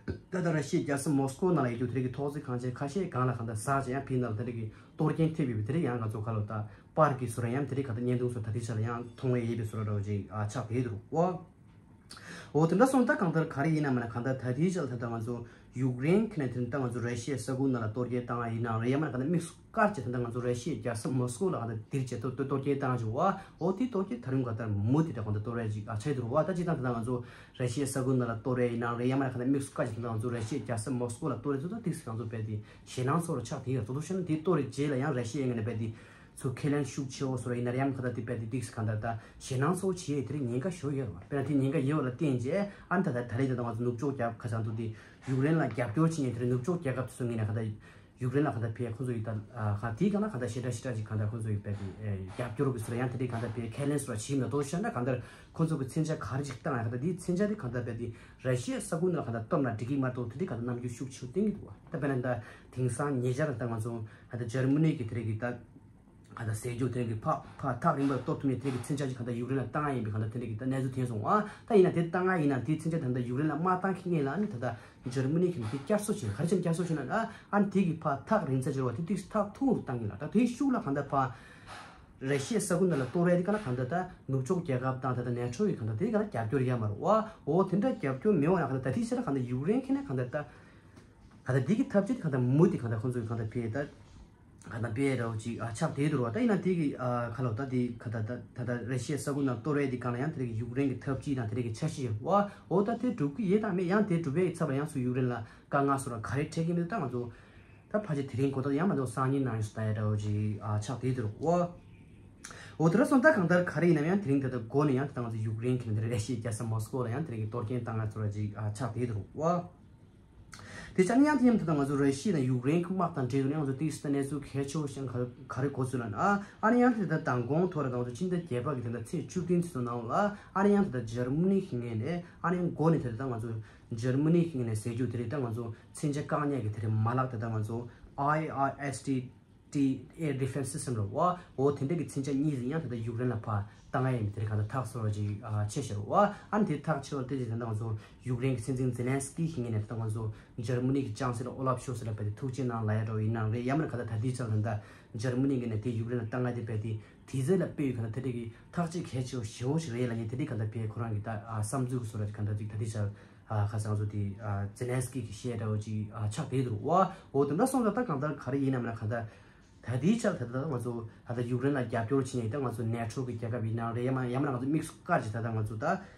ད་ལྟ་ར་ཤི་ཡའི་རྒྱལ་ས་མོ་སི་ཀོ་ནང་ལ་ཡོད་རྒྱུ་དེ་རིགས་ཀྱི་ཐོག་བརྩེགས་ཁང་ཆེན་ཁ་ཤས་སྒང་ལ་གང་ལྟར་ཟག་བྱས་ཡང་ཕིའི་ནང་ལ་དེ་རིགས་ཀྱི་གཏོར་སྐྱོན་ཐེབས་ཡོད་པའི་དེ་རིགས་ཡང་ང་ཚོ་ཁ་ལོ་ད་པར་གི་བཟོ་འདྲ་ཡང་དེ་རིགས་གང་ལྟར་བརྙན་ཐུང་སོགས་ད་ལྟའི་ཆ་ལ་ཡང་མཐོང་བའི་ཡོད་པའི་བཟོ་འདྲ་འདྲ་བོ་ཅིག་ཨ་ཆགས་བསྡད་འདུག་བ། འོ་དེ་འདྲ་སོང་ད་གང་ལྟར་ག་རེ་ཡིན་ན་མིན་ན་གང་ལྟར་ད་ལྟའི་ཆར་ད་ལྟ་ང་ཚོ་ཡུཀ་རེན་གྱི་ནས་དེ་ད་ང་ཚོ་ར་ཤི་ཡའི་ས་ཁུལ་ནང་ལ་གཏོར་རྒོལ་བཏང་བ་ཡིན་ནའང་རེད་ཡང་མིན་ན་གང་ལྟར་དམིགས་སུ་བཀར་བྱས་ད་ལྟ་ང་ཚོ་ར་ཤི་ཡའི་རྒྱལ་ས་མོ་སི་ཀོ་ལ་གང་ལྟར་དེར་བྱས་གཏོར་གཏོར་རྒོལ་བཏང་བྱུང་བ། འོ་དེ་གཏོར་རྒོལ་ད་རུང་གང་ལྟར་མུ་མཐུད་དེ་གང་ལྟར་གཏོར་རྒོལ་ཅིག་ཨ་ཆགས་འདུག་བ། ད་སྤྱིར་བཏང་ད་ལྟ་ང་ཚོ་ར་ཤི་ཡའི་ས་ཁུལ་ནང་ལ་གཏོར་རྒོལ་ཡིན་ནའང་རེད་ཡང་མིན་ན་གང་ལྟར་དམིགས་སུ་བཀར་བྱས་ད་ལྟ་ང་ཚོ་ར་ཤི་ཡའི་རྒྱལ་ས་མོ་སི་ཀོ་ལ་གཏོར་རྒོལ་ཚོ་ད་ཏིག་ཙམ་ང་ཚོ་རྦད་དེ་ཞེད་སྣང་ཚོར་བ་ཆགས་བསྡད་ཡོད། རྡོག་རྡོག་བཤད་ན་དེ་གཏོར་རྒོལ་རྗེས་ལ་ཡང་ར་ཤི་ཡའི་ངོས་ནས་རྦད་དེ། ཚུར་ཁས་ལེན་ཤུགས་ཆེ་བོ་བཟོ་འདྲ་ཡིན་ན་ཡང་ཁ་ད་དེ་རྦད་དེ་ཏིག་ཙམ་གང་ལྟར་ད་ཞེད་སྣང་ཚ་བོ་བྱེད་ཡས་དེ་རིང་ཉེན་ཁ་ཞེ་པོ་ཡོད་རེད་བ། དཔེར་ན་དེ་ཉེན་ཁ་ཡོད་པ་ལ་བརྟེན་བྱས་ཨ་ནི་ད་ད་ད་རེས་ད་ང་ཚོ་ནུབ་ཕྱོགས་རྒྱལ་ཁབ་ཁ་སང་དུ་དེ་ཡུཀ་རེན་ལ་རྒྱབ་སྐྱོར་བྱེད་མཁན་དེ་རིང་ནུབ་ཕྱོགས་རྒྱལ་ཁབ་དེ་ཚོ་ངོས་ནས་ཁ་ད་ ཡུཀ་རེན་ལ་གང་ལྟར་ཕའི་ཁོང་ཚོ་ཡི་ད་ག་དེའི་གང་ལ་གང་ལྟར་ཞེ་དྲག་ཞེ་དྲག་ཅིག་གང་ལྟར་ཁོང་ཚོ་ཡི་བས་དེ་རྒྱབ་སྐྱོར་གི་སུ་ལ་ཡང་དེ་འདྲའི་གང་ལྟར་ཕའི་ཁས་ལེན་སུ་ལ་ཞིག་མེད་དོ་ཤ་ན་གང་ལྟར་ཁོང་ཚོ་གི་མཚོན་ཆ་ག་རེ་ཅིག་བཏང་ཡང་གང་ལྟར་དེའི་མཚོན་ཆ་དེ་གང་ལྟར་བས་དེ་ར་ཤི་ཡའི་ས་ཁུལ་ནང་ལ་གང་ལྟར་གཏོར་ན་འགྲིག་གི་མ་གཏོགས་དེ་འདྲའི་གང་ལྟར་རྣམ་འགྱུར་ཤུགས་ཆེ་བསྟན་གི་འདུག་བ། ད་དཔེར་ན་ད་དེང་སང་ཉེ་ཆར་ད་ང་ཚོ་གང་ལྟར་འཇར་མ་ནི་གི་དེ་རིགས་གི་ད་ག་ད་ཟས་རྒྱུ་དེ་གི་ཕ་ཕ་ཐག་རིང་པོ་གཏོར་ཐུབ་མེད་དེ་གི་མཚོན་ཆ་ཅིག་ག་ད་ཡུཀ་རེན་ལ་བཏང་ཡ་ཡིན་པའི་ག་ད་དེ་འདྲ་གི་ད་གནས་ཚུལ་ཐོན་སོང་ཨ། ད་ཡིན་ན་དེ་བཏང་ཡ་ཡིན་ན་དེའི་མཚོན་ཆ་ད་ད་ཡུཀ་རེན་ལ་མ་བཏང་ཁེ་ངེས་ལ་ཨ་ནི་ད་ད་འཇར་མ་ནི་གི་དེ་བསྐྱར་གསོ་བྱེད་ག་རེ་བྱས་ནས་བསྐྱར་གསོ་བྱེད་ན་ཨ་ཨ་ནི་དེ་གི་ཕ་ཐག་རིང་ཚ་འབྱོར་བ་དེ་ཏིག་ཐག་ཐུང་རུ་བཏང་གི་ལ་ད་དེའི་ཤུགས་ལ་ག་ད་ཕ་ར་ཤི་ཡའི་ས་ཁུལ་ནང་ལ་གཏོར་ཡ་དེ་ག་ན་ག་ད་ད་ནུབ་ཕྱོགས་རྒྱལ་ཁབ་དང་ད་ད་ནེ་ཊོ་ཡི་ག་ད་དེ་ག་ན་རྒྱབ་སྐྱོར་ཡ་མ་རུ་ཨ་འོ་དེ་འདྲ་རྒྱབ་སྐྱོར་མེད་བ་ན་ག་ད་ད་དེའི་ཕྱིར་ག་ད་ཡུཀ་རེན་ཁེ་ན་ག་ད་ད་ག་ད་དེ་གི་ཐབས་ཇུས་དེ་ག་ད་མུ་དེ་ག་ད་ཁོང་ཚོ་གི་ག་ད་ཕེ་ད། ག་ད་པའི་ར་བ་ཅིག་ཨ་ཆགས་བསྡད་འདུག་ར་བ། ད་ཡིན་ན་དེ་གི་ཨ་ཁ་ལོ་ད་དེ་ག་ད་ད་ད་ད་ར་ཤི་ཡའི་ས་ཁུལ་ནང་གཏོར་བའི་དེ་གང་ལ་ཡང་དེ་རིགས་ཡུཀ་རེན་གི་འཐབ་ཇུས་དང་དེ་རིགས་ཀྱི་འཆར་གཞི་ཡོད་བ། འོ་ད་དེ་འགྲུབ་ཀྱི་ཡོད་དང་མེད་ཡང་དེ་འགྲུབ་པའི་ཚབ་ལ་ཡང་སུ་ཡུཀ་རེན་ལ་དཀའ་ངལ་སོགས་ལ་ག་རེ་འཕྲད་ཀྱི་མེད་ད་ང་ཚོ་ད་ཕལ་ཆེར་དེ་རིང་གོ་ད་ཡང་མ་གཏོགས་སང་ཉིན་ནང་ཡོང་སུ་ད་ཡ་ར་བ་ཅིག་ཨ་ཆགས་བསྡད་འདུག་ར་བ། འོ་དེ་ར་སོང་ད་གང་ལྟར་ག་རེ་ཡིན་ནམ་ཡང་དེ་རིང་ད་ད་འགོ་ནས་ཡང་ད་ད་ང་ཚོ་ཡུཀ་རེན་གི་ནང་དེ་ར་ཤི་ཡའི་རྒྱལ་ས་མོ་སི་ཀོ་ལ་ཡང་དེ་རིང་གི་གཏོར་སྐྱོན་བཏང་ཡ་ཚོ་ར་ཅིག་ཨ་ཆགས་བསྡད་འདུག་ར་བ། དེ་ཆ་ནི་ཡང་དེ་མཉམ་དུ་ད་ང་ཚོ་ར་ཤི་ཡ་དང་ཡུཀ་རེན་གྱི་དམག་དང་འབྲེལ་ཡོད་ནས་ང་ཚོ་ཏིག་ཙམ་གནས་ཚུལ་གལ་ཆེ་བོ་ཞིག་ག་ག་རེ་གོ་ཚུལ་ལ་ཨ་ཨ་ནི་ཡང་དེ་ད་མདང་དགོང་ཐོག་ར་ད་ང་ཚོ་སྤྱི་ཟླ་བརྒྱད་པ་གི་དེ་ད་ཚེས་བཅུ་བདུན་ཚེས་སུ་ནང་ལ་ཨ་ནི་ཡང་དེ་ད་འཇར་མ་ནི་གི་ངོས་ནས་ཨ་ནི་ཡང་འགོ་ནས་དེ་ད་ང་ཚོ་འཇར་མ་ནི་གི་ངོས་ནས་ཟས་རྒྱུ་དེ་རེད་ད་ང་ཚོ་མཚོན་ཆ་བཀག་ཉར་གི་དེ་རེད་མ་ལག་དེ་ད་ང་ཚོ་ཨའི་ཨར་ཨེས་ཊི་ཊི་ཨེར་ཌི་ཕེན་སི་སི་སི་ཊེམ་རེད་བ། འོ་དེ་འདྲ་གི་མཚོན་ཆ་གཉིས་ཟིན་ཡང་དེ་ད་ཡུཀ་རེན་ལ་ཕར་བཏང་ཡ་ཡིན་དེ་རེད་ག་ད་ཐག་སོ་ར་ཅིག་ཆད་ཤར་བ། ཨ་ནི་དེ་ཐག་ཆད་བ་དེ་ཅིག་དེ་ད་ང་ཚོ་ཡུཀ་རེན་གྱི་སྲིད་འཛིན་ཛེ་ལན་སི་ཀི་གི་ངོས་ནས་ད་ང་ཚོ་འཇར་མ་ནི་གི་ཅང་སི་ལོ་ཨོ་ལབ་ཤོལ་ཚ་ལ་བས་ཏེ་ཐུགས་རྗེ་གནང་ལབ་ཡ་འདྲ་བོ་ཡིན་ནའང་རེད། ཡང་མིན་ན་ག་ད་ད་ལྟའི་ཆར་ད་ད་འཇར་མ་ནི་གི་ནས་དེ་ཡུཀ་རེན་ལ་བཏང་ཡ་དེ་བས་ཏེ་དེ་ཚོ་ལ་དཔེ་ཡོད་ག་ད་དེ་འདྲ་གི་ཐག་གཅོད་གལ་ཆེ་བོ་ཞེ་བོ་ཞིག་རེད་ལབ་ཡིན་དེ་འདྲ་ག་ད་བས་ཁོ་རང་གི་ད་བསམ་ཚུལ་གི་བཟོ་འདྲ་ག་ད་ཅིག་ད་ལྟའི་ཆར་ཁ་སང་ཚོ་དེ་ཛེ་ལན་སི་ཀི་གི་བཤད་འདྲ་བོ་ཅིག་ཆགས་བསྡད་འདུག་བ། འོ་དེ་འདྲ་སོང་ཙང་ད་གང་ལྟར་ག་རེ་ཡིན་ནམ་ན་ག་ད། ད་ལྟའི་ཆར་ད་ལྟ་ང་ཚོ་ད་ལྟ་ཡུཀ་རེན་ལ་རྒྱབ་སྐྱོར་བྱེད་མཁན་ད་ང་ཚོ་ནེ་ཊོ་གི་རྒྱལ་ཁབ་ཡིན་ནའང་རེད། ཡང་མ་ཡང་མིན་ན་ང་ཚོ་དམིགས་སུ་བཀར་ཅིག་ད་ལྟ་ང་ཚོ་ད་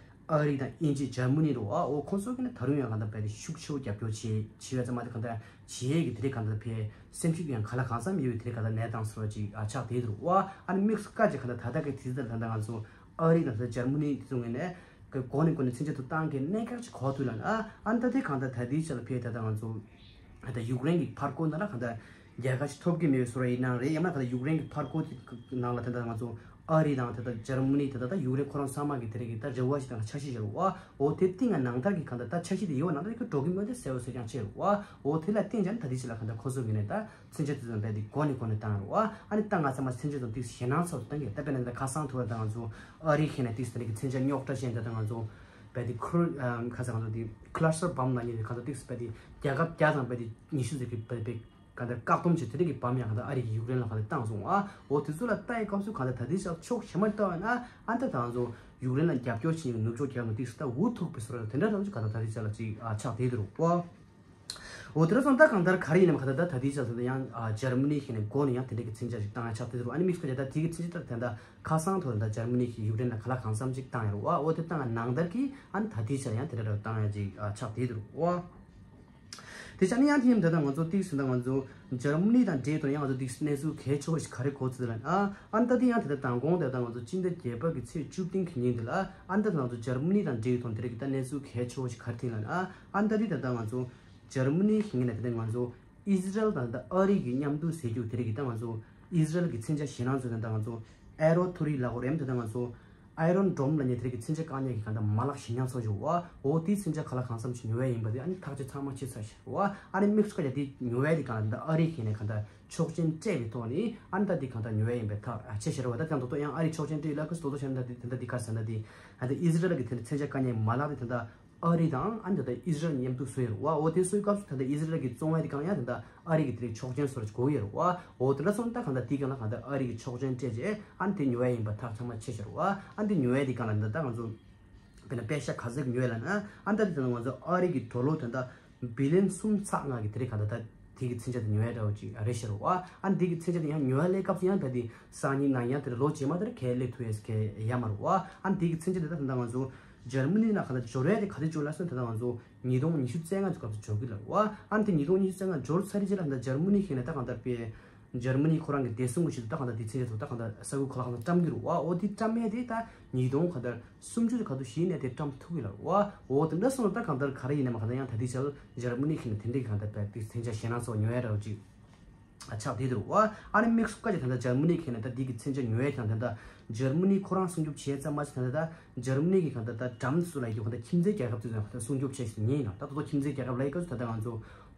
ཨ་རི་དང་དབྱིན་ཇི་འཇར་མ་ནི་རེད་བ། འོ་ཁོང་ཚོ་གི་ནི་ད་རུང་ཡང་གང་ལྟར་བས་ཏེ་ཤུགས་ཆེ་བོ་རྒྱབ་སྐྱོར་བྱེད་བྱེད་ཡ་ཙམ་མ་གཏོགས་གང་ལྟར་བྱེད་ཡས་ཀྱི་དེ་རིགས་གང་ལྟར་བས་སེམས་ཤུགས་ཀྱང་ག་ལ་གང་འཚམ་ཡོད་པའི་དེ་རིགས་གང་ལྟར་གནས་སྟངས་སོགས་ཅིག་ཨ་ཆགས་བསྡད་འདུག་བ། ཨ་ནི་དམིགས་སུ་བཀར་ཅིག་གང་ལྟར་ད་ལྟ་གི་དུས་ཚོད་ད་ལྟ་ང་ཚོ་ཨ་རི་དང་ད་ལྟ་འཇར་མ་ནི་དེ་ཚོ་ངོས་ནས་གི་གོ་ནས་གོ་ནས་མཚོན་ཆ་དུ་བཏང་གི་གནད་འགག་ཅིག་གོ་ཐུབ་ལ་ཨ་ཨ་ནི་ད་དེ་གང་ལྟར་ད་ལྟའི་ཆར་ལ་བས་ད་ལྟ་ང་ཚོ། ད་ཡུཀ་རེན་གྱི་ཕར་རྒོལ་ནང་ལ་གང་ལྟར་རྒྱལ་ཁ་ཞིག་ཐོབ་ཀྱི་མེད་པའི་བཟོ་འདྲ་ཡིན་ནའང་རེད། ཡང་ན་གང་ལྟར་ཡུཀ་རེན་གྱི་ཕར་རྒོལ་དེ་ནང་ལ་ད་ལྟ་ང་ཚོ་ཨ་རི་དང་ད་ལྟ་འཇར་མ་ནི་ད་ལྟ་ད་ཡུཀ་རེན་ཁོ་རང་ཚང་མ་གི་དེ་རིགས་ཀྱི་ད་རེ་བ་ཞིག་དང་འཆར་གཞི་ཞིག་རེད་བ། འོ་དེ་སྟེང་ང་ནང་ལྟར་གྱི་གང་ལྟར་ད་འཆར་གཞི་དེ་ཡོད་པ་ནང་ལྟར་གྱི་འགྲོ་གི་མེད་དེ་གསལ་པོ་གསལ་རྐྱང་ཆེ་རེད་བ། འོ་དེ་ལ་བརྟེན་ཀྱང་ད་ལྟའི་ཆ་ལ་གང་ལྟར་ཁོ་ཚོ་གི་ནས་ད་མཚོན་ཆ་དེ་ཚོ་རྦད་དེ་གོ་ནས་གོ་ནས་བཏང་རེད་བ། ཨ་ནི་ད་ང་ཚང་མ་མཚོན་ཆ་ཚོ་ཏིག་ཞེད་སྣང་ཚ་བོ་བཏང་གི་ད་དཔེར་ན་ད་ཁ་སང་ཐུག་པ་ད་ང་ཚོ་ཨ་རི་ཁེ་ནས་ཏིག་ད་རེས་ཀྱི་མཚོན་ཆ་རྙོག་དྲ་བཤད་ད་ད་ང་ཚོ་རྦད་དེ་ཁུར་ཁ་སང་ང་ཚོ་དེ་ཁ་ལ་སི་ཊར་བམ་ལ་ཉེ་བའི་གང་ལྟར་ཏིག་སི་བས་དེ་རྒྱལ་ཁབ་བརྒྱ་དང་བས་དེ་ཉི་ཤུ་ཟེར་གི་བས་དེ་གང་ལྟར་བཀག་སྡོམ་བྱས་དེ་འདྲ་གི་བམ་ཡང་གང་ལྟར་ཨ་རི་གི་ཡུཀ་རེན་ལ་གང་ལྟར་བཏང་སོང་ཨ། འོ་དེ་ཚོ་ལ་ལྟ་ཡི་སྐབས་སུ་གང་ལྟར་ད་ལྟའི་ཆར་ཕྱོགས་གཞན་མ་ལྟ་བ་ན་ཨ་ད་ད་ང་ཚོ་ཡུཀ་རེན་ལ་རྒྱབ་སྐྱོར་བྱེད་ཡོད་ནུབ་ཕྱོགས་རྒྱལ་ཁབ་ཏིག་སི་ད་འུ་ཐུག་པའི་བཟོ་འདྲ་དེ་འདྲ་ད་ཅིག་གང་ལྟར་ད་ལྟའི་ཆར་ལ་ཅིག་ཨ་ཆགས་བསྡད་འདུག་ཨ། འོ་དེ་འདྲ་སོང་ད་གང་ལྟར་ག་རེ་ཡིན་ནམ་གང་ལྟར་ད་ད་ལྟའི་ཆར་ད་ལྟ་ཡང་ཨ་འཇར་མ་ནི་ཁེ་ནས་འགོ་ནས་ཡང་དེ་འདྲ་གི་མཚོན་ཆ་ཞིག་བཏང་ཡ་ཆགས་བསྡད་འདུག་ཨ་ནི་དམིགས་སུ་བཀར་ད་དེ་གི་མཚོན་ཆ་ད་ད་ད་ཁ་སང་ཐོག་ད་འཇར་མ་ནི་གིས་ཡུཀ་རེན་ལ་ག་ལ་གང་འཚམ་ཅིག་བཏང་ཡ་རེད་བ། འོ་དེ་བཏང་ཡ་ནང་ལྟར་གྱི་ཨ་ནི་ད་ལྟའི་ཆར་ཡང་དེ་འདྲ་འདྲ་བཏང་ཡ་ཅིག་ཨ་ཆགས་བསྡད་འདུག་ཨ། དེ་ཆ་ནི་ཡང་དེ་ཡིན་ད་ལྟ་ང་ཚོ་ཏིག་ཟིན་ད་ང་ཚོ་འཇར་མ་ནི་དང་འབྲེལ་ཡོད་དོན་ཡང་ང་ཚོ་ཏིག་གནས་ཚུལ་གལ་ཆེ་བ་ཞིག་ག་རེ་གོ་ཚུལ་ལ་ཨ་ཨ་ནི་ད་དེ་ཡང་དེ་ལྟ་མདང་དགོང་དེ་ལྟ་ང་ཚོ་སྤྱི་ཟླ་བརྒྱད་པ་གི་ཚེས་བཅུ་བདུན་གི་ཉིན་དེ་ལ་ཨ་ནི་ད་ང་ཚོ་འཇར་མ་ནི་དང་འབྲེལ་ཡོད་དོན་དེ་རིགས་ཀྱི་ད་གནས་ཚུལ་གལ་ཆེ་བ་ཞིག་ག་རེ་ཐིག་ལ་ཨ་ཨ་ནི་ད་དེ་ད་ལྟ་ང་ཚོ་འཇར་མ་ནི་ཞིག་ཡིན་ན་དེ་ལྟ་ང་ཚོ་ཨི་ཟི་རལ་དང་ད་ཨ་རི་གི་མཉམ་དུ་ཟེར་རྒྱུ་དེ་རིགས་ཀྱི་ད་ང་ཚོ་ཨི་ཟི་རལ་གི་མཚོན་ཆ་ཞེད་སྣང་ཚོ་དེ་ད་ང་ཚོ་ཨེ་རོ་ཐུ་རི་ལ་གོ་རེམ་དེ་ད་ང་ཚོ། ཨའི་རོན་ཌོམ་ལ་ཉེ་དེ་རིགས་ཀྱི་མཚོན་ཆ་བཀག་ཉར་གྱི་གང་ལྟར་མ་ལག་ཞེད་སྣང་ཚོགས་བྱུང་བ། འོ་དེའི་མཚོན་ཆ་ག་ལ་གང་འཚམ་ཞིག་ཉོ་ཡ་ཡིན་པ་དེ་ཨ་ནི་ཐག་གཅོད་ཚང་མ་བྱས་ཚར་ཤག་བ། ཨ་ནི་དམིགས་སུ་བཀར་ཡ་དེ་ཉོ་ཡ་དེ་གང་ལྟར་ཨ་རི་ཁེ་ནས་གང་ལྟར་ཆོག་མཆན་སྤྲད་པའི་ཐོག་ནས་ཨ་ནི་ད་དེ་གང་ལྟར་ཉོ་ཡ་ཡིན་པའི་ཐག་བཅད་ཤར་བ། ད་ཀྱང་དོ་དོ་ཡང་ཨ་རི་ཆོག་མཆན་སྤྲད་ཡོད་ལ་ཁུ་སི་དོ་དོ་བྱས་ན་ད་དེ་ད་ལྟ་དེ་ག་ཟེར་ན་དེ་ད་ལྟ་དེ་མཚོན་ཆ་བཀག་ཉར་མ་ལག་དེ་ད་ལྟ་ཨ་རི་དང་ཨ་ནི་ད་ལྟ་ཨི་ཟི་རལ་མཉམ་དུ་བཟོས་ཡོད་རེད་བ། འོ་དེ་བཟོས་སྐབས་སུ་ད་ལྟ་ཨི་ཟི་རལ་གྱི་བཙོང་བ་དེ་གང་ཡང་ད་ལྟ་ཨ་རི་གི་དེ་རིགས་ཆོག་མཆན་བཟོ་ར་དགོས་ཡོད་རེད་བ། འོ་དེ་འདྲ་སོང་ད་གང་ལྟར་དེ་གང་ལ་གང་ལྟར་ཨ་རི་གི་ཆོག་མཆན་སྤྲད་རྗེས་ཨ་ནི་དེ་ཉོ་ཡ་ཡིན་པ་ཐག་ཚང་མ་ཆད་ཤར་བ། ཨ་ནི་དེ་ཉོ་ཡ་དེ་གང་ལ་ད་ལྟ་ང་ཚོ་དཔེར་ན་པེ་ཤ་ག་ཚོད་ཉོ་ཡ་ལ་ན་ཨ་ནི་ད་དེ་ད་ང་ཚོ་ཨ་རི་གི་ཌོ་ལར་ད་ལྟ་བི་ལི་ཡོན་གསུམ་ཚེག་ལྔ་གི་དེ་རིགས་གང་ལྟར་ད་དེ་གི་མཚོན་ཆ་དེ་ཉོ་ཡ་འདྲ་བོ་ཅིག་རེད་ཤར་བ། ཨ་ནི་དེ་གི་མཚོན་ཆ་དེ་ཡང་ཉོ་ཡ་སླེབས་སྐབས་སུ་ཡང་ད་དེ་སང་ཉིན་ནང་ཡང་དེ་ལོ་རྗེས་མ་དེར་གས་སླེབས་ཐུབ་ཡས་གས་ཡ་མ་རེད་བ། ཨ་ནི་དེ་གི་མཚོན་ཆ་དེ་ད་ད་ང་ཚོ། འཇར་མ་ནི་ནང་གང་ལྟར་འབྱོར་ཡ་དེ་ག་དུས་འབྱོར་ལ་སོང་ད་ལྟ་ང་ཚོ་ཉིས་སྟོང་ཉི་ཤུ་རྩ་ལྔ་གི་སྐབས་སུ་འབྱོར་གི་ལ་བ། ཨ་ནི་དེ་ཉིས་སྟོང་ཉི་ཤུ་རྩ་ལྔ་འབྱོར་ཚར་རྗེས་ལ་ད་ལྟ་འཇར་མ་ནི་ཁེ་ནས་ད་གང་ལྟར་པའི་འཇར་མ་ནི་ཁོ་རང་གི་བདེ་སྲུང་གི་ཆེད་དུ་ད་གང་ལྟར་དེ་ཚེ་ཚོ་ད་གང་ལྟར་ས་ཁུལ་ཁོ་ལ་གང་ལྟར་བཀྲམ་གི་རུ་བ། འོ་དེ་བཀྲམ་ཡས་དེ་ད་ཉིས་སྟོང་གང་ལྟར་སུམ་ཅུ་དེ་ག་དུས་ཞིག་ནས་དེ་བཀྲམ་ཐུབ་གི་ལ་བ། འོ་དེ་འདྲ་སོང་ད་གང་ལྟར་ག་རེ་ཡིན་ནའང་གང་ལྟར་ཡང་ད་དེ་ཆར་འཇར་མ་ནི་ཁེ་ནས་དེ་འདྲའི་གང་ལྟར་པའི་དེ་མཚོན་ཆ་ཞེད་སྣང་ཚོ་ཉོ་ཡ་འདྲ་བོ་ཅིག་ཆགས་བསྡད་འདུག་བ། ཨ་ནི་དམིགས་སུ་བཀར་ཏེ་ད་ལྟ་འཇར་མ་ནི་གིས་ནི་ད་འདི་གི་མཚོན་ཆ་ཉོ་ཡས་ཀྱང་ད་ལྟ་འཇར་མ་ནི་ཁོ་རང་སྲུང་སྐྱོབ་བྱས་ཙམ་མ་ཟད་ད་ལྟ་འཇར་མ་ནི་གི་གང་ལྟར་ད་འགྲམ་སུ་ལ་ཡོད་གང་ལྟར་ཁྱིམ་མཚེས་རྒྱལ་ཁབ་ཚོ་ཡང་གང་ལྟར་སྲུང་སྐྱོབ་བྱས་ཤིག་ཉན་ཡིན་ནོ། ད་ད་ལྟ་ཁྱིམ་མཚེས་རྒྱལ་ཁབ་ལ་ཡི་ག་ཚོད་ད་ལྟ་ང་ཚོ་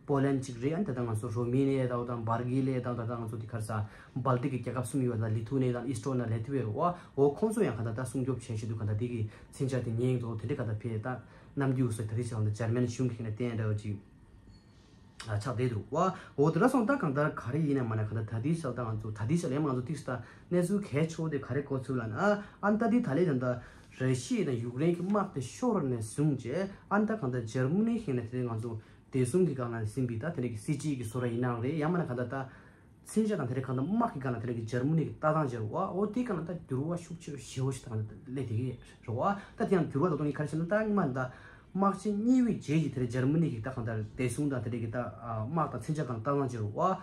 པོ་ལན་གཅིག་རེད། ཨ་ནི་ད་ལྟ་ང་ཚོ་རོ་མེ་ནི་ཡ་དང་དང་བལ་གྷི་རི་ཡ་དང་ད་ལྟ་ང་ཚོ་དེ་ག་རེ་ཟ་བལ་ཏིག་གི་རྒྱལ་ཁབ་གསུམ་ཡོད་ད་ལི་ཐུ་ནི་ཡ་དང་ཨི་སི་ཏྲོ་ནི་ཡ་ལ་ཐི་བའི་རོ་བ། འོ་ཁོང་ཚོ་ཡང་གང་ལྟར་ད་སྲུང་སྐྱོབ་བྱས་ཤིག་འདུག་གང་ལྟར་དེ་གི་མཚོན་ཆ་དེ་ཉན་ཡིན་འདུག་དེ་འདྲ་གང་ལྟར་ཕེ་ད་གནམ་རྒྱུད་སོགས་ད་རེས་ཀྱང་འཇར་མན་གཞུང་གི་ནས་བསྟན་འདྲ་བ་ཅིག་ཆགས་བསྡད་འདུག་བ། འོ་དེ་འདྲ་སོང་ད་གང་ལྟར་ག་རེ་ཡིན་ན་མ་ན་གང་ལྟར་ད་ལྟའི་ཆར་ད་ང་ཚོ་ད་ལྟའི་ཆར་ལ་ཡང་ང་ཚོ་ཏིག་ས་གནས་ཚུལ་གལ་ཆེ་བོ་དེ་ག་རེ་གོ་ཚུལ་ལ་ན་ཨ་ནི་ད་ལྟའི་ད་ལྟའི་ད་ལྟ་ར་ཤི་ཡ་དང་ཡུཀ་རེན་གྱི་དམག་དེ་ཤོར་ནས་བཟུང་རྗེས་ཨ་ནི་ད་གང་ལྟར་འཇར་མ་ནི་ཞིག་ནས་དེ་ང་ཚོ་བདེ་སྲུང་གི་སྒང་ལ་ཟིན་པའི་ད་དེ་འདྲ་གི་སྲིད་ཇུས་ཀྱི་བཟོ་འདྲ་ཡིན་ནའང་རེད། ཡང་མ་ན་གང་ལྟར་ད་མཚོན་ཆ་དང་དེ་འདྲ་གང་ལྟར་དམག་གི་སྒང་ལ་དེ་འདྲ་གི་འཇར་མ་ནི་གི་ལྟ་སྟངས་བྱས་རེད་བ། འོ་དེའི་སྒང་ལ་ད་འགྱུར་བ་ཤུགས་ཆེ་ཞེ་བོ་ཞིག་ད་གང་ལྟར་སླེབས་བསྡད་ཀྱི་རེད་བ། ད་དེ་ཡང་འགྱུར་བ་ད་དུང་གི་ག་རེ་བྱས་ན་ད་སྔོན་མ་ད་དམག་ཆེན་གཉིས་པའི་རྗེས་ཀྱི་དེ་རེད་འཇར་མ་ནི་གི་ད་གང་ལྟར་བདེ་སྲུང་དང་དེ་འདྲ་གི་ད་དམག་དང་མཚོན་ཆ་སྒང་ལ་ལྟ་སྟངས་བྱས་རེད་བ།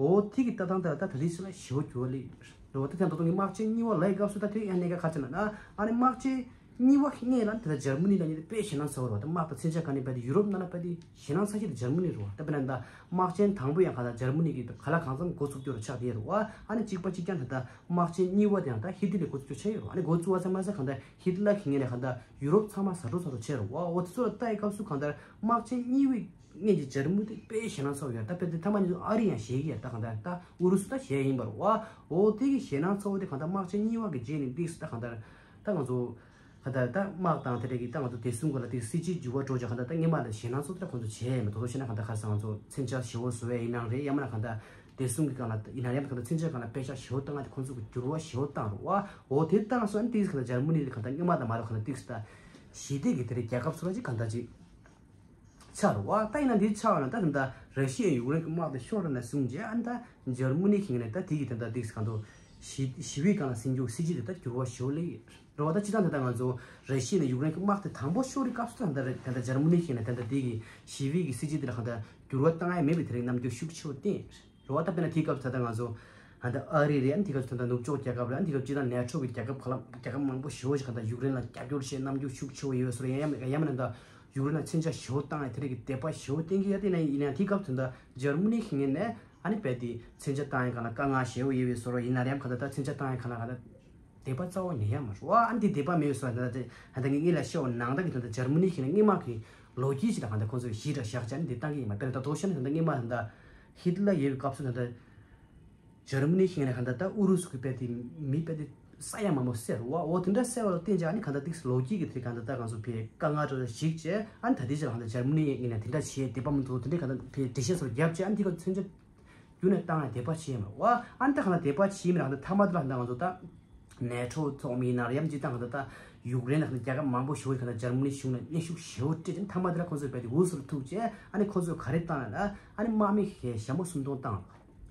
འོ་དེ་གི་ལྟ་སྟངས་དེ་ལ་ད་ད་ལྟའི་ཆར་ལ་ཞེ་བོ་འགྱུར་བ་སླེབས་ཡོད་རེད་བ། ད་དེ་ཡང་ད་དུང་གི་དམག་ཆེན་གཉིས་པ་ལའི་སྐབས་སུ་ད་དེ་ཡང་གནད་འགག་ག་རེ་བྱས་ན་ན་ཨ་ནི་དམག་ཆེན་གཉིས་པ་སྔོན་ལ་དེ་ལ་འཇར་མ་ནི་ལ་ཉིད་དེ་དཔེ་ཞེད་སྣང་ཚ་བོ་རེད་བ། ད་དམག་དང་མཚོན་ཆ་སྒང་ནས་བལྟས་ཏེ་ཡུ་རོབ་ནང་ལ་བལྟས་ཏེ་ཞེད་སྣང་ཚ་ཤོས་དེ་འཇར་མ་ནི་རེད་བ། ད་དཔེར་ན་ད་དམག་ཆེན་དང་པོ་ཡང་གང་ལྟར་འཇར་མ་ནི་གིས་ག་ལ་གང་འཚམ་འགོ་ཚུགས་རྒྱུ་རུ་ཆགས་བསྡད་ཡོད་རེད་བ། ཨ་ནི་གཅིག་པ་གཅིག་རྐྱང་ད་ལྟ་དམག་ཆེན་གཉིས་པ་དེ་ཡང་ད་ཧི་ཏི་ལས་འགོ་ཚུགས་རྒྱུ་ཆགས་ཡོད་རེད་བ། ཨ་ནི་འགོ་བཙུགས་པ་ཙམ་མ་ཟད་གང་ལྟར་ཧི་ཏི་ལ་གི་ངོས་ནས་གང་ལྟར་ཡུ་རོབ་ཚང་མ་ཟ་འཕྲོ་ཟ་འཕྲོ་བྱས་རེད་བ། འོ་དེ་ཚོ་ལ་ལྟ་ཡི་སྐབས་སུ་གང་ལྟར་དམག་ཆེན་གཉིས་པའི་སྔོན་གྱི་འཇར་མ་ནི་དཔེ་ཞེད་སྣང་ཚ་བོ་ཡོད། ད་དཔེ་དེ་ཐ་མ་ནི་ཨ་རི་ཡང་ཞེད་ཀྱི་ཡོད། ད་གང་ལྟར་ད་ཨུ་རུ་སུ་ད་ཞེད་ཡིན་པ་རེད་བ། འོ་དེ་གི་ཞེད་སྣང་ཚ་བོ་དེ་གང་ལྟར་དམག་ཆེན་གཉིས་པ་གི་རྗེས་ནས་འདུག་སེ་ད་གང་ལྟར་ད་ང་ཚོ་གང་ལྟར་ད་དམག་དང་དེ་འདྲ་གི་ད་ང་ཚོ་བདེ་སྲུང་སྒང་ལ་དེ་སྲིད་ཇུས་འགྱུར་བ་འགྲོ་ཅིག་གང་ལྟར་ད་སྔོན་མ་ལ་ཞེད་སྣང་ཚ་བོ་དེ་ཁོང་ཚོ་བྱས་ཡོད་མེད། དོ་དོ་བྱས་ན་གང་ལྟར་ག་རེ་ཟེར་ང་ཚོ་མཚོན་ཆ་ཞེ་བོ་བཟོ་ཡ་ཡིན་ནའང་རེད། ཡང་མིན་ན་གང་ལྟར་བདེ་སྲུང་གི་སྒང་ལ་ཡིན་ན་ཡང་གང་ལྟར་མཚོན་ཆ་སྒང་ལ་པེ་ཤག་ཞེ་བོ་བཏང་ཡ་དེ་ཁོང་ཚོ་གི་འགྱུར་བ་ཞེ་བོ་བཏང་རེད་བ། འོ་དེ་བཏང་སོང་ན་ཏིག་ཙམ་གང་ལྟར་འཇར་མ་ནི་དེ་གང་ལྟར་སྔོན་མ་དང་མ་འདྲ་བ་གང་ལྟར་ཏིག་ཙམ་ད་ཞི་བདེ་གི་དེ་རེད་རྒྱལ་ཁབ་ཚོ་ལ་ཅིག་གང་ལྟར་ཅིག་ཆགས་རེད་བ། ད་ཡིན་ན་འདི་ཆགས་ཡོད་ན་ད་ད་ལྟ་ར་ཤི་ཡ་ཡུཀ་རེན་གྱི་དམག་དེ་ཤོར་ནས་བཟུང་རྗེས་ཨ་ནི་ད་འཇར་མ་ནི་གི་ངོས་ནས་ད་དེ་གི་ད་ལྟ་ཏིག་ཙམ་གང་ལྟར་ཞི་ཞི་བའི་སྒང་ལ་ཟིན་རྒྱུ་སྲིད་ཇུས་དེ་ད་འགྱུར་བ་ཞེ་བོ་སླེབས་ཡོད་རེད་བ། ད་སྤྱིར་བཏང་ད་ལྟ་ང་ཚོ་ར་ཤི་ཡ་ནས་ཡུཀ་རེན་གྱི་དམག་དེ་དང་པོ་ཤོར་བའི་སྐབས་སུ་ད་ལྟ་ར་ད་ལྟ་འཇར་མ་ནི་གི་ངོས་ནས་ད་ལྟ་དེ་གི་ཞི་བའི་གི་སྲིད་ཇུས་དེ་ལ་གང་ལྟར་འགྱུར་བ་བཏང་ཡ་མེད་པའི་དེ་རིང་རྣམ་འགྱུར་ཤུགས་ཆེ་བོ་བསྟན་རེད་བ། ད་དཔེར་ན་དེའི་སྐབས་སུ་ད་ལྟ་ང་ཚོ་ད་ལྟ་ཨ་རི་རེད། ཨ་ནི་དེའི་སྐབས་སུ་ད་ལྟ་ནུབ་ཕྱོགས་རྒྱལ་ཁབ་རེད། ཨ་ནི་དེའི་སྐབས་སྤྱིར་བཏང་ནེ་ཊོ་གི་རྒྱལ་ཁབ་ག་ལ་རྒྱལ་ཁབ་མང་པོ་ཞེ་བོ་ཞིག་གང་ལྟར་ཡུཀ་རེན་ལ་རྒྱབ་སྐྱོར་བྱེད་རྣམ་འགྱུར་ཤུགས་ཆེ་བོ་ཡོད་པའི་བཟོ་འདྲ། ཡང་ཡང་མིན་ན་ད་ཡུཀ་རེན་ལ་མཚོན་ཆ་ཞེ་བོ་བཏང་ཡ་དེ་རིགས་ཀྱི་དད་པ་ཞེ་བོ་བསྟན་གྱི་ཡོད། དེ་ན་ཡིན་ན་དེའི་སྐབས་དེ་འདྲ་འཇར་མ་ནི་གི་ངོས་ནས་ཨ་ནི་རྦད་དེ་མཚོན་ཆ་བཏང་ཡ་གང་ལ་དཀའ་ངལ་ཞེ་བོ་ཡོད་པའི་བཟོ་འདྲ་ཡིན་ན་རེད། ཡང་གང་ལྟར་ད་མཚོན་ཆ་བཏང་ཡ་གང་ལ་གང་ལྟར་དད་པ་རྩ་བ་ནས་ཡོད་མ་རེད་བ། ཨ་ནི་དེ་དད་པ་མེད་པའི་བཟོ་འདྲ་ད་ད་ད་ངས་ངས་ལ་བཤད་པ་ནང་ལྟར་གྱི་དོན་དུ་འཇར་མ་ནི་གི་ངོས་ནས་སྔོན་མ་གི་ལོ་རྒྱུས་ཅིག་ལ་གང་ལྟར་ཁོང་ཚོས་གཞི་འདྲ་བཞག་བྱས་ནས་དེ་བཏང་གི་ཡིན་པ། དཔེར་ན་ད་དོ་ཤ་ནི་ད་ལྟ་སྔོན་མ་ད་ལྟ་ཧི་ཏི་ལ་ཡོད་པའི་སྐབས་སུ་ད་ལྟ་འཇར་མ་ནི་ཞིག་ནས་གང་ལྟར་ད་ཨུ་རུ་སུ་གི་དཔེ་དེ་མི་དཔེ་དེ་ས་ཡ་མང་པོ་བསད་རེད་བ། འོ་དེ་འདྲ་བསད་པ་ལ་བརྟེན་བྱས་ཨ་ནི་གང་ལྟར་ཏིག་ཙམ་ལོ་རྒྱུས་ཀྱི་དེ་གང་ལྟར་ད་གང་ཚོ་ཕའི་དཀའ་ངལ་འདྲ་ཞིག་བྱས། ཨ་ནི་ད་ལྟའི་ཆར་གང་ལྟར་འཇར་མ་ནི་ཡིན་ན་དེ་འདྲ་བྱས་དད་པ་མི་འདུག་དེ་འདྲའི་གང་ལྟར་ཕའི་འགྲེལ་བཤད་སོགས་བརྒྱབ་བྱས་ཨ་ནི་དེ་ག་མཚོན་ཆ་རྒྱུ་ནས་བཏང་ཡ་དད་པ་བྱས་མ་རེད་བ། ཨ་ནི་ད་གང་ལྟར་དད་པ་བྱས་མི་རེད། གང་ལྟར་མཐའ་མ་དེ་ལ་གང་ལྟར་ང་ཚོ་ད་ནེ་ཊོ་ཚོགས་མི་ཡིན་ན་རེད། ཡང་སྤྱིར་བཏང་གང་ལྟར་ད་ཡུཀ་རེན་ལ་གང་ལྟར་རྒྱལ་ཁབ་མང་པོ་ཞེ་བོ་གང་ལྟར་འཇར་མ་ནི་གཞུང་ལ་གནོན་ཤུགས་ཞེ་བོ་སྤྲད་ཅིང་། མཐའ་མ་དེ་ལ་ཁོང་ཚོས་རྦད་དེ་འུ་སུ་ལ་ཐུག་བྱས་ཨ་ནི་ཁོང་ཚོས་ག་རེ་བཏང་ཡ་ལ་ཨ་ནི་དམག་མི་ཞེ་ཞྭ་མོ་སུམ་སྟོང་བཏང་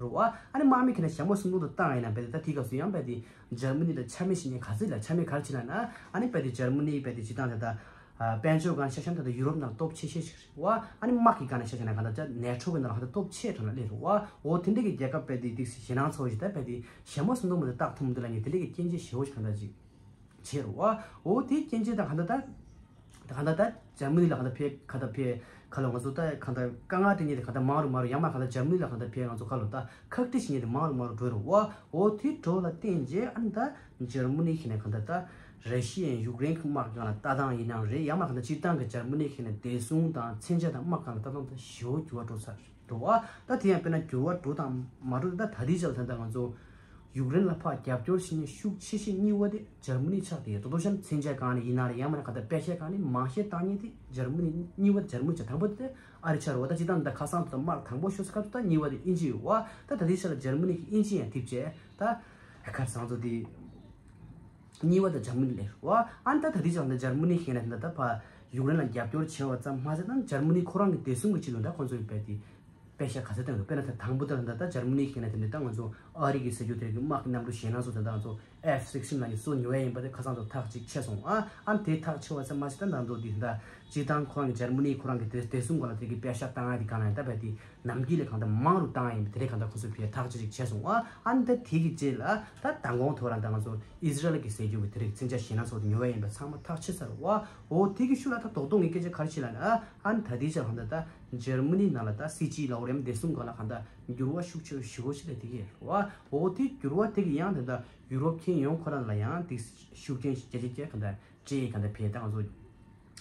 རེད་བ། ཨ་ནི་དམག་མི་ཁྱེད་ན་ཞྭ་མོ་སུམ་སྟོང་དུ་བཏང་ཡ་ཡིན་ན་རྦད་དེ་ད་དེའི་སྐབས་སུ་ཡང་རྦད་དེ་འཇར་མ་ནི་ལ་ཆ་མེད་བྱེད་མཁན་ག་ཚོད་ལ་ཆ་མེད་ག་རེ་བྱེད་ན་ན་ཨ་ནི་རྦད་དེ་འཇར་མ་ནི་རྦད་དེ་སྤྱིར་བཏང་དེ་ད་ཨ་དཔལ་འབྱོར་སྒང་ཤ་ཤམ་ད་ལྟ་ཡུ་རོབ་ནང་སྟོབས་ཆེ་ཤོས་ཤིག་རེད་བ། ཨ་ནི་དམག་གི་སྒང་ནས་ཆ་བཞག་ན་གང་ལྟར་ཅག་ནེ་ཊོ་གི་ནང་ལ་གང་ལྟར་སྟོབས་ཆེ་གྲས་ནང་སླེབས་རེད་བ། འོ་དེ་འདྲ་གི་རྒྱལ་ཁབ་རྦད་དེ་ཏིག་ཙམ་ཞེད་སྣང་ཚ་བོ་ཞིག་ད་རྦད་དེ་ཞྭ་མོ་སུམ་སྟོང་མ་གཏོགས་བཏང་ཐུབ་མི་འདུག་ལབ་མཁན་དེ་འདྲ་གི་སྐྱོན་བརྗོད་ཞེ་བོ་ཞིག་གང་ལྟར་ཅིག་བྱས་རེད་བ། འོ་དེ་སྐྱོན་བརྗོད་དང་གང་ལྟར་ད་གང་ལྟར་ད་འཇར་མ་ནི་ལ་གང་ལྟར་ཕེ་གང་ལྟར་ཕེ་ག་ལ་ང་ཚོ་ད་གང་ལྟར་དཀའ་ངལ་འཕྲད་མཁན་དེ་གང་ལྟར་མང་རུ་མང་རུ། ཡང་མ་གང་ལྟར་འཇར་མ་ནི་ལ་གང་ལྟར་ཕེ་ང་ཚོ་ག་ལ་ད་ཁག་དཀྲི་བྱེད་མཁན་དེ་མང་རུ་མང་རུ་འགྲོ་རེད་བ། འོ་དེ་འགྲོ་ལ་བརྟེན་བྱས་ཨ་ནི་ད་འཇར་མ་ནི་ཞིག་ནས་གང་ལྟར་ད་ར་ཤི་ཡ་ཡུཀ་རེན་གྱི་དམག་སྒང་ལ་ལྟ་སྟངས་ཡིན་ནའང་རེད། ཡང་མ་གང་ལྟར་སྤྱིར་བཏང་གི་འཇར་མ་ནི་ཞིག་ནས་བདེ་སྲུང་དང་མཚོན་ཆ་དང་དམག་སྒང་ལ་ལྟ་སྟངས་དེ་ཞེ་བོ་འགྱུར་བ་འགྲོ་ཚར་རེད་བ། ད་དེ་ཡང་དཔེར་ན་འགྱུར་བ་འགྲོ་དང་མ་འགྲོ་དེ་ད་ད་ལྟའི་ཆར་ལ་ད་ལྟ་ང་ཚོ་ཡུཀ་རེན་ལ་ཕར་རྒྱབ་སྐྱོར་བྱེད་མཁན་ཤུགས་ཆེ་ཤོས་གཉིས་པ་དེ་འཇར་མ་ནི་ཆགས་བསྡད་ཡོད། དོ་དོ་ཤ་ནི་མཚོན་ཆ་སྒང་ནས་ཡིན་ན་རེད། ཡང་མ་ན་གང་ལྟར་པེ་ཤ་སྒང་ནས་མང་ཤས་བཏང་མཁན་དེ་འཇར་མ་ནི་གཉིས་པ་དེ་འཇར་མ་ནི་ཆགས། དང་པོ་དེ་ཨ་རི་ཆགས་རེད་བ། ད་སྤྱིར་བཏང་ད་ཁ་སང་དུ་ད་དམག་དང་པོ་ཤོར་སའི་སྐབས་སུ་ད་གཉིས་པ་དེ་དབྱིན་ཇི་ཡོད་བ། ད་ད་ལྟའི་ཆར་ལ་འཇར་མ་ནི་གི་དབྱིན་ཇི་ཡང་ཐེབས་བྱས་ད་ཁ་སང་ཚོ་དེ་གཉིས་པ་དེ་འཇར་མ་ནི་སླེབས་རེད་བ། ཨ་ནི་ད་ད་ལྟའི་ཆར་ལ་འཇར་མ་ནི་ཞིག་ནས་ད་ད་ཕར་ཡུཀ་རེན་ལ་རྒྱབ་སྐྱོར་བྱས་པ་ཙམ་མ་ཟད་ད་འཇར་མ་ནི་ཁོ་རང་གི་བདེ་སྲུང་གི་ཆེད་དུ་ད་ཁོང་ཚོས་རྦད་དེ་པེ་ཤ་ག་ཚོད་བཏང་འདུག་དཔེར་ན་ད་དང་པོ་ད་ད་ད་འཇར་མ་ནི་ཞིག་ནས་དེ་འདྲ་ད་ང་ཚོ་ཨ་རི་གི་ཟེར་རྒྱུ་དེ་གི་དམག་གི་གནམ་གྲུ་ཞེད་སྣང་ཚོ་དེ་ད་ང་ཚོ་ཨེཕ་སིགས་ཊིན་ལབ་མཁན་སུ་ཉོ་ཡ་ཡིན་པ་དེ་ཁ་སང་ཚོ་ཐག་གཅིག་ཆད་སོང་། ཨ་ཨ་ནི་དེ་ཐག་ཆད་པ་ཙམ་མ་ཟད་ད་ད་མདོ་དེ་ད་སྤྱིར་བཏང་ཁོ་རང་གི་འཇར་མ་ནི་ཁོ་རང་གི་དེ་བདེ་སྲུང་སྒང་ལ་དེ་གི་པེ་ཤ་བཏང་ཡ་དེ་གང་ན་ཡང་ད་རྦད་དེ་ནམ་རྒྱུན་ལས་གང་ལྟར་མང་རུ་བཏང་ཡ་ཡིན་པ་དེ་འདྲ་གང་ལྟར་ཁོ་ཚོས་ཕར་ཐག་གཅོད་ཅིག་བྱས་སོང་། ཨ་ཨ་ནི་ད་དེ་གི་རྗེས་ལ་ད་མདང་དགོང་ཐོག་རང་ད་ང་ཚོ་ཨི་ཟི་རལ་གྱི་ཟེར་རྒྱུ་གི་དེ་རིགས་མཚོན་ཆ་ཞེད་སྣང་ཚོ་དེ་ཉོ་ཡ་ཡིན་པ་ཚང་མ་ཐག་ཆོད་ཚར་བ། འོ་དེ་གི་ཤུལ་ལ་ད་རྡོག་རྡོག་ངས་སྐད་ཆ་ག་རེ་བཤད་ལབ་ན་ཨ་ཨ་ནི་ད་དེའི་ཆར་གང་ལྟར་ད་འཇར་མ་ནི་ནང་ལ་ད་སྲིད་སྤྱི་ལ་འོ་རེམ་བདེ་སྲུང་སྒང་ལ་གང་ལྟར་ འགྱུར་བ་ཤུགས་ཆེ་ཞེ་པོ་ཞིག་ལ་དེ་གི་རེད་བ། འོ་དེ་འགྱུར་བ་དེ་གི་ཡང་དེ་འདྲ་ཡུ་རོབ་ཁྱོན་ཡོངས་ཁོ་རང་ལ་ཡང་དེ་ཤུགས་རྐྱེན་ཞིག་རྒྱ་ཆེ་རྒྱ་ག་འདྲ་སྤྲད་ག་འདྲ་ཕེ་ད་ང་ཚོ་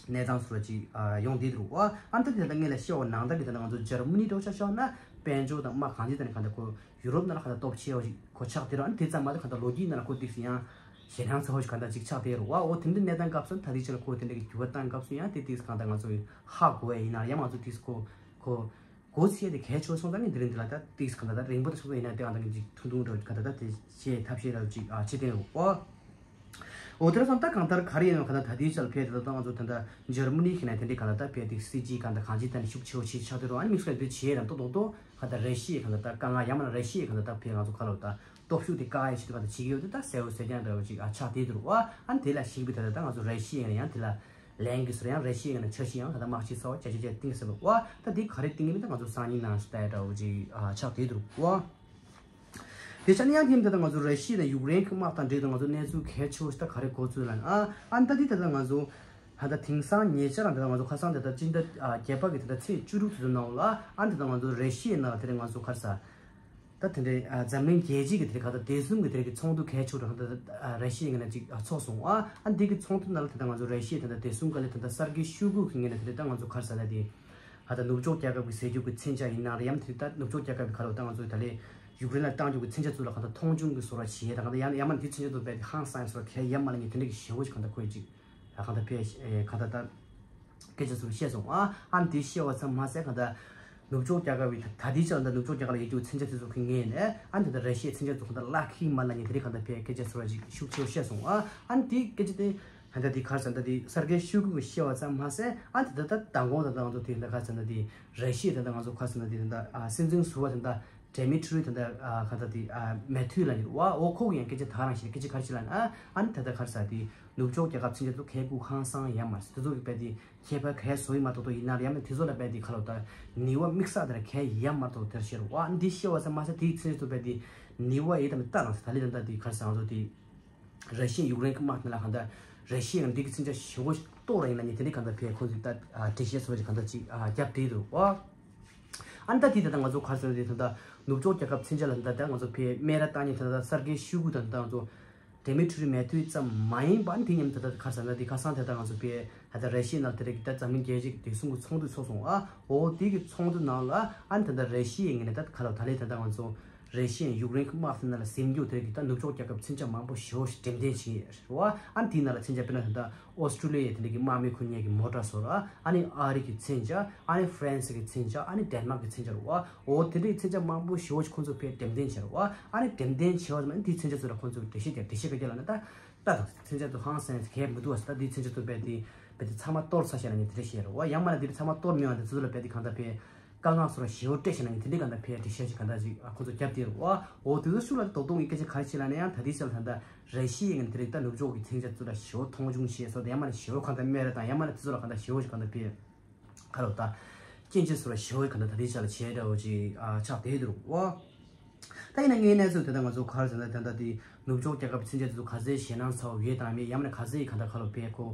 གནས་སྟངས་སུ་ར་ཅིག་ཡོང་བསྡད་འདུག་བ། ཨ་ནི་ད་དེ་ད་ངས་ལ་བཤད་པ་ནང་ལྟར་གི་ད་ང་ཚོ་འཇར་མ་ནི་འདྲ་བོ་ཆ་བཞག་ན་དཔལ་འབྱོར་དང་དམག་གང་ཅི་ད་ནི་ག་འདྲ་ཁོ་ཡུ་རོབ་ནང་ལ་ག་འདྲ་སྟོབས་ཆེ་བ་ཞིག་ཁོ་ཆགས་བསྡད་ར། ཨ་ནི་དེ་ཙམ་མ་ཟད་ག་འདྲ་ལོ་རྒྱུས་ནང་ལ་ཁོ་ཏིག་ཙམ་ཡང་ཞེད་སྣང་ཚ་བོ་ཞིག་ག་འདྲ་ཅིག་ཆགས་བསྡད་ར་བ། འོ་དེ་འདྲ་གནས་སྟངས་སྐབས་སུ་ད་དེ་ཅིག་ལ་ཁོ་དེ་འདྲ་གི་འགྱུར་བ་བཏང་སྐབས་སུ་ཡང་དེ་ཏིག་ཙམ་ག་འདྲ་ང་ཚོ་ཧ་གོ་བ་ཡིན་ན་ཡང་ང་ཚོ་ཏིག་ཙམ་ཁོ་ཁོ། གོ་ཚད་དེ་གལ་ཆེ་སོང་། ད་ངས་འདི་རིང་འདི་ལ་ད་ཏིག་གང་ལྟར་ད་རིང་པོ་ད་ཆུང་ཆུང་ཡིན་ན་དེ་ཨང་ད་ངས་ཅིག་ཐུང་ཐུང་འདྲ་གང་ལྟར་ད་དེ་བཤད་ཐབས་ཤེས་ར་ཅིག་ཨ་བྱེད་དེ་ཡོད་ཨོ། འོ་དེ་ར་སོང་ད་གང་ལྟར་ག་རེ་ཡིན་ནོ་གང་ལྟར་ད་ལྟའི་ཆར་ལ་ཕེབས་དེ་ད་ལྟ་ང་ཚོ་ད་ལྟ་འཇར་མ་ནི་ཁྱེད་ན་དེ་འདྲའི་གང་ལྟར་ད་ཕེབས་དེ་སྲིད་ཇུས་གང་ལྟར་གང་ཅི་ད་ནི་ཤུགས་ཆེ་བོ་ཞིག་ཆགས་དེ་རོ། ཨ་ནི་དམིགས་བསལ་དེ་བྱེད་རམ་ཏོ་ཏོ་ཏོ་གང་ལྟར་ར་ཤི་ཡའི་གང་ལྟར་ད་དཀའ་ངལ་ཡང་མིན་ན་ར་ཤི་ཡའི་གང་ལྟར་ད་ཕེབས་ང་ཚོ་ག་ལ་ད་སྟོབས་ཤུགས་དེ་བཀག་ཡ་ཆེད་དུ་གང་ལྟར་བྱེད་ཀྱི་ཡོད་དེ་ད་གསལ་བོ་གསལ་རྐྱང་འདྲ་བོ་ཅིག་ཨ་ཆགས་དེ་དེ་རོ། ཨ་ནི་དེ་ལ་གཞིགས་པའི་ད་ལྟ་ད་ང་ཚོ་ར་ཤི་ཡའི་ཡང་དེ་ལ། ལན་གྱི་སོར་ཡང་ར་ཤི་ཡའི་ནང་འཆར་གཞི་ཡང་ད་ལྟ་དམག་སྤྱི་ཚོགས་བརྒྱ་ཆ་བརྒྱ་བཏིང་ཟེར་བ། ད་འདི་ག་རེ་བཏིང་གི་མིན་ད་ང་ཚོ་སང་ཉིན་ནང་ལྟ་ཡ་འདྲ་བོ་ཅིག་ཨ་ཆགས་བསྡད་འདུག་བ། དེ་ཆ་ནི་ཡང་དེ་ད་ལྟ་ང་ཚོ་ར་ཤི་ཡ་དང་ཡུཀ་རེན་གྱི་དམག་དང་འབྲེལ་ཏེ་ང་ཚོ་གནས་ཚུལ་གལ་ཆེ་བོ་ཞིག་ད་ག་རེ་གོ་ཚུལ་ལ་ཨ་ཨ་ད་འདི་ད་ལྟ་ང་ཚོ་ད་ལྟ་དེང་སང་ཉེ་ཆར་ད་ལྟ་ང་ཚོ་ཁ་སང་ད་ལྟ་སྤྱི་ཟླ་བརྒྱད་པ་གི་ད་ལྟ་ཚེས་བཅུ་དྲུག་དེ་ཚོ་ནང་ལ་ཨ་ད་ལྟ་ང་ཚོ་ར་ཤི་ཡའི་ནང་ལ་དེ་རིང་ང་ཚོ་ག་རེ་ཟ། ད་དེ་འདྲའི་ཨ་འཛམ་གླིང་རྒྱལ་སྤྱི་གི་དེ་རིང་ག་ད་བདེ་སྲུང་གི་དེ་རིང་གི་ཚོགས་འདུ་གལ་ཆེ་བོ་ག་ད་ཨ་ར་ཤི་ཡའི་ངོས་ནས་ཅིག་ཨ་ཚོགས་སོང་ཨ། ཨ་འདི་གི་ཚོགས་འདུ་ནང་ལ་དེ་ད་ང་ཚོ་ར་ཤི་ཡའི་དེ་ད་བདེ་སྲུང་བཀའ་བློན་དེ་ད་སར་གི་ཤོའི་གུ་གི་ངོས་ནས་དེ་རིང་ད་ང་ཚོ་ག་རེ་ཟ་ལ་དེ་ཨ་ད་ནུབ་ཕྱོགས་རྒྱལ་ཁབ་ཀྱི་ཟས་རྒྱུ་གི་མཚོན་ཆ་ཡིན་ན་རེད་ཡང་དེ་ད་ནུབ་ཕྱོགས་རྒྱལ་ཁབ་ཀྱི་ག་རེ་ད་ང་ཚོ་ད་ལས་ཡུཀ་རེན་ལ་བཏང་རྒྱུ་གི་མཚོན་ཆ་ཚོ་ལ་ག་ད་མཐོང་ཆུང་གི་བཟོ་འདྲ་བྱེད་ད་ག་ད་ཡང་ཡང་མ་འདི་མཚོན་ཆ་ཚོ་རྦད་དེ་ཧང་སང་བཟོ་འདྲ་གལ་ཡང་མ་ལ་ངས་དེ་འདྲ་གི་ཞེ་བོ་ཅིག་ག་ད་ཕེ་ག་ད་ད། སྐད་ཆ་ཚུར་བཤད་སོང་ཨ། ཨ་འདི་བཤད་པ་ཙམ་མ་ཟད་གང་ལྟར་ནུབ་ཕྱོགས་རྒྱལ་ཁབ་ཀྱི་ད་ལྟའི་ཆར་ད་ནུབ་ཕྱོགས་རྒྱལ་ཁབ་ལ་ཡོད་རྒྱུ་མཚོན་ཆ་དེ་ཚོ་གི་ངོས་ནས་ཨ་འདི་ད་ར་ཤི་ཡའི་མཚོན་ཆ་ཚོ་གང་ལྟར་བརླག་གི་མ་ལ་ངས་དེ་རིང་གང་ལྟར་ཕེ་སྐད་ཆ་ཚུར་ཅིག་ཤུགས་ཆེ་བོ་བཤད་སོང་ཨ། ཨ་འདི་སྐད་ཆ་དེ་གང་ལྟར་འདི་གར་ཟེར་ད་འདི་སར་གེ་ཤོའི་གུ་གིས་བཤད་པ་ཙམ་མ་ཟད་ཨ་འདི་ད་ད་མདང་དགོང་ད་ད་ང་ཚོ་དེ་ད་གར་ཟེར་ད་འདི་ར་ཤི་ཡའི་ད་ད་ང་ཚོ་གར་ཟེར་ད་འདི་ད་ད་ཨ་སྲིད་འཛིན་ཟུར་པ་ད་ད། ཌེ་མི་ཊི་རི་ད་ལྟ་ཨ་ག་ད་དེ་ཨ་མེ་ཐུའུ་ལ་ཡོད་བ། འོ་ཁོ་གི་ཡང་སྐད་ཆ་ད་རང་ཞིག་སྐད་ཆ་ག་རེ་ཞིག་ལ་ན་ཨ་ཨ་ནི་ད་ལྟ་ག་རེ་ཟ་དེ་ནུབ་ཕྱོགས་རྒྱལ་ཁབ་ཚན་རིག་ཚོ་ཁས་ཁུ་ཧང་སང་ཡ་མ་རེད། དེ་ཚོ་གི་དཔེ་དེ་ཁྱད་པར་ག་རེ་བཟོ་ཡི་མ་གཏོགས་ཡིན་ན་ཡ་མ་དེ་ཚོ་ལ་དཔེ་དེ་ག་ལོ་ད་ནི་བ་དམིགས་བསལ་དེ་ལ་གལ་ཡ་མ་གཏོགས་དེར་ཤེར་བ་ཨ་ནི་དེ་ཤེས་བ་ས་མ་ས་དེ་ཚན་རིག་ཚོ་དཔེ་དེ་ནི་བ་ཡེ་ད་མི་ལྟ་རང་ས་ད་ལི་ད་ལྟ་དེ་ག་རེ་ཟ་ང་ཚོ་དེ་ར་ཤི་ཡ་ཡུཀ་རེན་གི་དམག་དེ་ལ་གང་ལྟར་ར་ཤི་ཡ་འདི་གི་ཚན་ཆ་ཞེ་བོ་གཏོར་ར་ཡིན་ན་ནི་དེ་ལས་གང་ལྟར་ཕེ་ཁོང་ཚོས་ད་འགྲེལ་བཤད་ཚོ་གང་ལྟར་ཅིག་རྒྱབ་དེ་འདུག་བ། ཨ་ནི་ད་དེ་ད་ལྟ་ང་ཚོ་ག་རེ་ཟེར་ན་དེ་ད་ལྟ་ནུབ་ཕྱོགས་རྒྱལ་ཁབ་ཚན་ཆ་ལ་ད་ལྟ་ང་ཚོ་ཕའི་སྨད་ར་བཏང་མཁན་ད་ལྟ་སར་གེ་ཤོའི་གུ་ད་ལྟ་ང་ཚོ་ཌེ་མི་ཊི་རི་མེ་ཐུའུ་ཙམ་མ་ཡིན་པ་ཨ་ནི་དེ་མཉམ་ད་ལྟ་ག་རེ་ཟེར་ན་དེ་ཁ་སང་དེ་ད་ང་ཚོ་ཕའི་ད་ལྟ་ར་ཤི་ཡའི་ནང་དེ་རིང་གི་ད་འཛམ་གླིང་རྒྱལ་སྤྱི་གི་བདེ་སྲུང་གི་ཚོགས་འདུ་ཚོགས་སོང་ཨ། འོ་དེ་གི་ཚོགས་འདུ་ནང་ལ་ཨ་ནི་ད་ལྟ་ར་ཤི་ཡའི་ངོས་ནས་ད་ག་ལ་ད་ལེ་ད་ལྟ་ང་ཚོ་ར་ཤི་ཡའི་ཡུཀ་རེན་གི་དམག་དེ་ནང་ལ་ཟིན་རྒྱུ་དེ་རིང་གི་ད་ནུབ་ཕྱོགས་རྒྱལ་ཁབ་ཚན་ཆ་མང་པོ་ཞེ་པོ་ཞིག་འགྲེམས་སྟོན་བྱས་ཡོད་རེད་བ། ཨ་ནི་དེའི་ནང་ལ་མཚོན་ཆ་དཔེར་ན་ད་ལྟ་ཨོ་སི་ཀྲུ་ལི་ཡའི་དེ་འདྲ་གི་དམག་མི་ཁོ་གཉིས་ཀྱི་མོ་ཊ་བཟོ་ར། ཨ་ནི་ཨ་རི་གི་མཚོན་ཆ། ཨ་ནི་ཧྥ་རན་སི་གི་མཚོན་ཆ། ཨ་ནི་ཌེན་མཱག་གི་མཚོན་ཆ་རེད་བ། འོ་དེ་འདྲའི་མཚོན་ཆ་མང་པོ་ཞེ་པོ་ཞིག་ཁོང་ཚོ་ཕར་འགྲེམས་སྟོན་བྱས་རེད་བ། ཨ་ནི་འགྲེམས་སྟོན་བྱས་པ་ཙམ་ཨ་ནི་དེའི་མཚོན་ཆ་ཚོ་ལ་ཁོང་ཚོས་འགྲེལ་བཤད་རྒྱབ། འགྲེལ་བཤད་ག་རེ་རྒྱབ་ལབ་ན་ད་ལྟ་དང་མཚོན་ཆ་ཚོ་ཧང་སང་གལ་མི་འདུག་བ་ཟེར། ད་དེའི་མཚོན་ཆ་ཚོ་རྦད་དེ་རྦད་དེ་ཚང་མ་གཏོར་ཚར་ཤག་ལབ་ནས་དེ་འདྲ་བཤད་རེད་བ། ཡང་མིན་ན་དེ་འདྲ་ཚང་མ་གཏོར་མེད་པ་དེ་ཚོ་ལ་རྦད་དེ་གང་ལྟར་ཕར་དཀའ་ངལ་བཟོ་འདྲ་ཞེ་པོ་སྤྲད་ཤག་ལབ་ནས་དེ་འདྲའི་གང་ལྟར་ཕར་འགྲེལ་བཤད་ཅིག་གང་ལྟར་ཅིག་ཁོང་ཚོ་བརྒྱབ་བསྡད་རེད་བ། འོ་དེ་ཚོ་ཤུགས་ལ་རྡོག་རྡོག་གི་སྐད་ཆ་ག་རེ་བྱས་ལབ་ན་ཡང་ད་ལྟའི་ཆར་ད་ལྟ་ར་ཤི་ཡའི་ངོས་ནས་དེ་རིང་ད་ནུབ་ཕྱོགས་ཀྱི་མཚོན་ཆ་ཚོ་ལ་ཞེ་པོ་མཐོང་ཆུང་བྱས་སོང་། ད་ཡང་མིན་ན་ཞེ་པོ་གང་ལྟར་སྨད་ར་དང་ཡང་མིན་ན་དེ་ཚོ་ལ་གང་ལྟར་ཞེ་པོ་ཞིག་གང་ལྟར་ཕར་ག་རེ་ད་སྐྱོན་བརྗོད་བཟོ་འདྲ་ཞེ་པོ་གང་ལྟར་ད་ལྟའི་ཆར་ལ་བྱས་འདྲ་བོ་ཅིག་ཨ་ཆགས་བསྡད་འདུག་བ། ད་ཡིན་ན་ངའི་གནས་ཚུལ་དེ་ད་ང་ཚོ་ག་རེ་ཟེར་ན་ད་ལྟ་དེ་ནུབ་ཕྱོགས་རྒྱལ་ཁབ་ཀྱི་མཚོན་ཆ་དེ་ཚོ་ག་ཚོད་ཞེད་སྣང་ཚ་བོ་ཡོད་དམ་མེད། ཡང་མིན་ན་ག་ཚོད་ཡིན་གང་ལྟར་ག་ལ་བས་ཁོ་